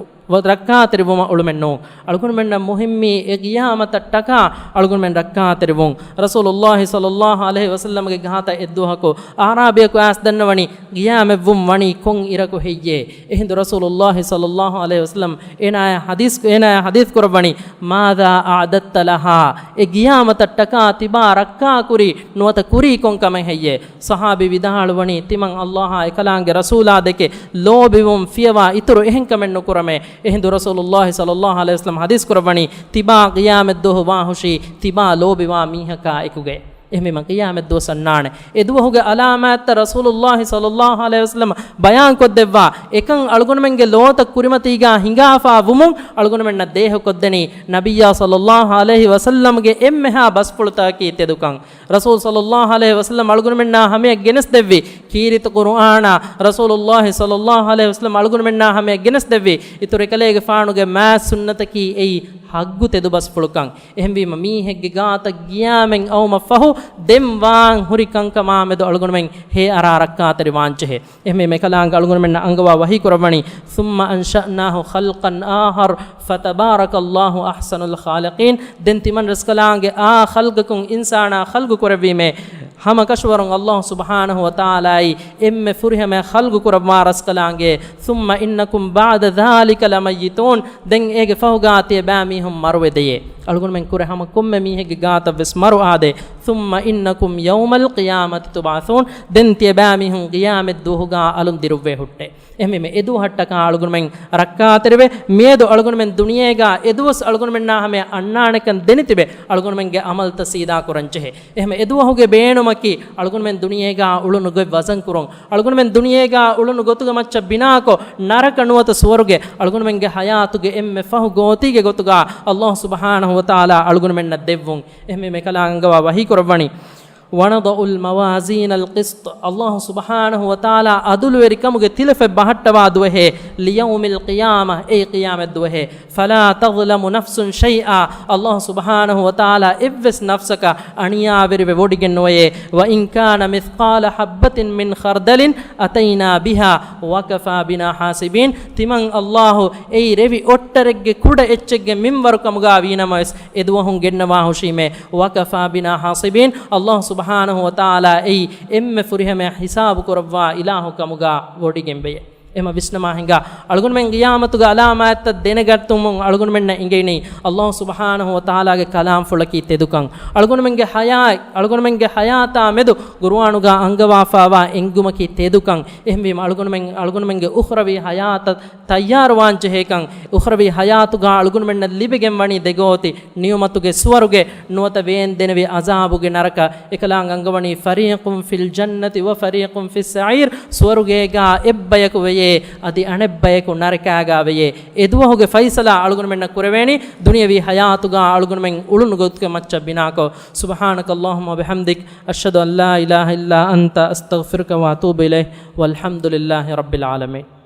ރައްކާތެރިވުމަށް އުޅުމެއް ނޫން. އަޅުގަނޑުމެންނަށް މުހިއްމީ އެ ޤިޔާމަތަށްޓަކާ އަޅުގަނޑުމެން ރައްކާތެރިވުން. ރަސޫލުﷲ ޞައްލަﷲ ޢަލައިހި ވަސައްލަމަގެ ގާތަށް އެއްދުވަހަކު އަޢުރާބިޔަކު އައިސް ދަންނަވަނީ، ޤިޔާމަތްވުން ވަނީ ކޮން އިރަކު ހެއްޔޭ؟ އެހިނދު ރަސޫލުﷲ ޞައްލަﷲ ޢަލައިހި ވަސައްލަމަ އޭނާޔަށް ޙަދީޘް، އޭނާޔަށް ޙަދީޘް ކުރައްވަނީ، "ماذا أعددت لها؟" އެ ޤިޔާމަތަށްޓަކާ ތިބާ ރައްކާކުރީ ނުވަތަ ކުރީ ކޮން ކަމެއް ހެއްޔޭ؟ ޞަޙާބީ ވިދާޅުވަނީ، ތިމަން ﷲ އާ އެކަލާނގެ ރަސޫލާ ދެކެ ލޯބިވުން ފިޔަވާ އިތުރު އެހެން ކަމެއް ނުކުރަމޭ. އެހިނދު ރަސޫލުﷲ ޞައްލަﷲ ޢަލައިހި ވަސައްލަމަ ޙަދީޘް ކުރައްވަނީ، ތިބާ ޤިޔާމަތްދުވަހު ވާހުށީ ތިބާ ލޯބިވާ މީހަކާ އެކުގައި. އެހެންވީމަ ޤިޔާމަތްދުވަސް އަންނާނެ. އެދުވަހުގެ ޢަލާމާތްތައް ރަސޫލުﷲ ޞައްލަﷲ ޢަލައިހި ވަސައްލަމަ ބަޔާންކޮށްދެއްވާ، އެކަން އަޅުގަނޑުމެންގެ ލޯތައް ކުރިމަތީގާ ހިނގާފާ ވުމުން އަޅުގަނޑުމެންނަށް ދޭހަކޮށްދެނީ، ނަބިއްޔާ ޞައްލަﷲ ޢަލައިހި ވަސައްލަމަގެ އެންމެހާ ބަސްފުޅުތަކަކީ ތެދުކަން. ރަސޫލު ޞައްލަﷲ ޢަލައިހި ވަސައްލަމަ އަޅުގަނޑުމެންނާ ހަމަޔަށް ގެނެސްދެއްވި ކީރިތި ޤުރުއާނާ، ރަސޫލުﷲ ޞައްލަﷲ ޢަލައިހި ވަސައްލަމަ އަޅުގަނޑުމެންނާ ހަމަޔަށް ގެނެސްދެއްވި އިތުރު އެކަލޭގެފާނުގެ މާތް ސުންނަތަކީ އެއީ ޙައްޤު ތެދު ބަސްފުޅުކަން. އެހެންވީމަ މީހެއްގެ ގާތަށް ޤިޔާމަތް އައުމަށްފަހު ދެން ވާން ހުރި ކަންކަމާމެދު އަޅުގަނޑުމެން ހޭއަރާ ރައްކާތެރިވާންޖެހޭ. އެހެންވީމަ އެކަލާނގެ އަޅުގަނޑުމެންނަށް އަންގަވާ ވަޙީކުރައްވަނީ، ثم أنشأناه خلقا آخر فتبارك الله أحسن الخالقين. ދެން ތިމަން ރަސްކަލާނގެ އާ ޚަލްޤަކުން އިންސާނާ ޚަލްޤު ކުރެއްވީމޭ، ހަމަ ކަށަވަރުން ﷲ ސުބްޙާނަހޫ ވަތަޢާލާއީ އެންމެ ފުރިހަމަޔަށް ޚަލްޤު ކުރައްވާ ރަސްކަލާނގެ. ثم إنكم بعد ذلك لميتون. ދެން އޭގެ ފަހުގާ ތިޔަބައިމީހުން މަރުވެދެޔޭ. އަޅުގަނޑުމެން ކުރެ ހަމަ ކޮންމެ މީހެއްގެ ގާތަށް ވެސް މަރު އާދޭ. ثم إنكم يوم القيامة تبعثون. ދެން ތިޔަބައިމީހުން ޤިޔާމަތްދުވަހުގާ އަލުން ދިރުއްވޭ ހުއްޓޭ. އެހެންވީމަ އެދުވަހަށްޓަކާ އަޅުގަނޑުމެން ރައްކާތެރިވެ، މިއަދު އަޅުގަނޑުމެން ދުނިޔޭގާ އެދުވަސް އަޅުގަނޑުމެންނާ ހަމަޔަށް އަންނާނެކަން ދެނިތިބެ، އަޅުގަނޑުމެންގެ ޢަމަލްތައް ސީދާކުރަންޖެހޭ. އެހެން އެދުވަހުގެ ބޭނުމަކީ، އަޅުގަނޑުމެން ދުނިޔޭގާ އުޅުނު ގޮތް ވަޒަންކުރުން، އަޅުގަނޑުމެން ދުނިޔޭގާ އުޅުނު ގޮތުގެ މައްޗަށް ބިނާކޮށް، ނަރަކަ ނުވަތަ ސުވަރުގެ އަޅުގަނޑުމެންގެ ޙަޔާތުގެ އެންމެ ފަހު ގޯތީގެ ގޮތުގާ ﷲ ސުބްޙާނަހޫ ވަތަޢާލާ އަޅުގަނޑުމެންނަށް ދެއްވުން. އެހެންވީމަ އެކަލާނގެ އަންގަވާ ވަޙީކުރައްވަނީ، ونضع الموازين القسط. ﷲ ސުބްޙާނަހޫ ވަތަޢާލާ ޢަދުލުވެރިކަމުގެ ތިލަފަތް ބަހައްޓަވާ ދުވަހޭ، ليوم القيامة، އެއީ ޤިޔާމަތް ދުވަހޭ. فلا تظلم نفس شيئا. ﷲ ސުބްޙާނަހޫ ވަތަޢާލާ އެއްވެސް ނަފްސަކަށް އަނިޔާވެރިވެ ވޮޑިގެން ނުވެޔޭ. وإن كان مثقال حبة من خردل أتينا بها وكفى بنا حاسبين. ތިމަން ﷲ އެއީ ރެވި އޮއްޓަރެއްގެ ކުޑަ އެއްޗެއްގެ މިންވަރު ކަމުގާ ވީނަމަވެސް، އެދުވަހުން ގެންނަވާ ހުށީމޭ، وكفى بنا حاسبين. ﷲ ސުބްޙާނަހޫ ވަތަޢާލާ އެއީ އެންމެ ފުރިހަމަޔަށް ހިސާބު ކުރައްވާ އިލާހު ކަމުގާ ވޮޑިގެންވެޔޭ. އެމަ ވިސްނަމާ ހިނގާ، އަޅުގަނޑުމެން ޤިޔާމަތުގެ އަލާމާތްތައް ދެނެގަތުމުން އަޅުގަނޑުމެންނަށް އެނގެނީ ﷲ ސުބްޙާނަހޫ ވަތަޢާލާގެ ކަލާމްފުޅަކީ ތެދުކަން. އަޅުގަނޑުމެންގެ ޙަޔާ، އަޅުގަނޑުމެންގެ ޙަޔާތާ މެދު ޤުރުއާނުގާ އަންގަވާފާވާ އެންގުމަކީ ތެދުކަން. އެހެންވީމަ އަޅުގަނޑުމެން، އަޅުގަނޑުމެންގެ އުޚްރަވީ ޙަޔާތަށް ތައްޔާރުވާން ޖެހޭކަން، އުޚްރަވީ ޙަޔާތުގާ އަޅުގަނޑުމެންނަށް ލިބިގެން ވަނީ ދެގޯތި ނިޢުމަތުގެ ސުވަރުގެ، ނުވަތަ ވޭން ދެނެވި ޢަޛާބުގެ ނަރަކަ. އެކަލާނގެ އަންގަވަނީ فَرِيقٌ فِي الْجَنَّةِ وَفَرِيقٌ فِي السَّعِيرِ. ސުވަރުގޭގާ އެއްބަޔަކު ވެޔޭ، އަދި އަނެއްބަޔަކު ނަރަކާގާ ވެޔޭ. އެ ދުވަހުގެ ފައިސަލާ އަޅުގަނޑުމެންނަށް ކުރެވޭނީ ދުނިޔަވީ ޙަޔާތުގާ އަޅުގަނޑުމެން އުޅުނު ގޮތުގެ މައްޗަށް ބިނާކޮށް. سبحانك اللهم وبحمدك، أشهد أن لا إله إلا أنت، أستغفرك وأتوب إليك، والحمد لله رب العالمين.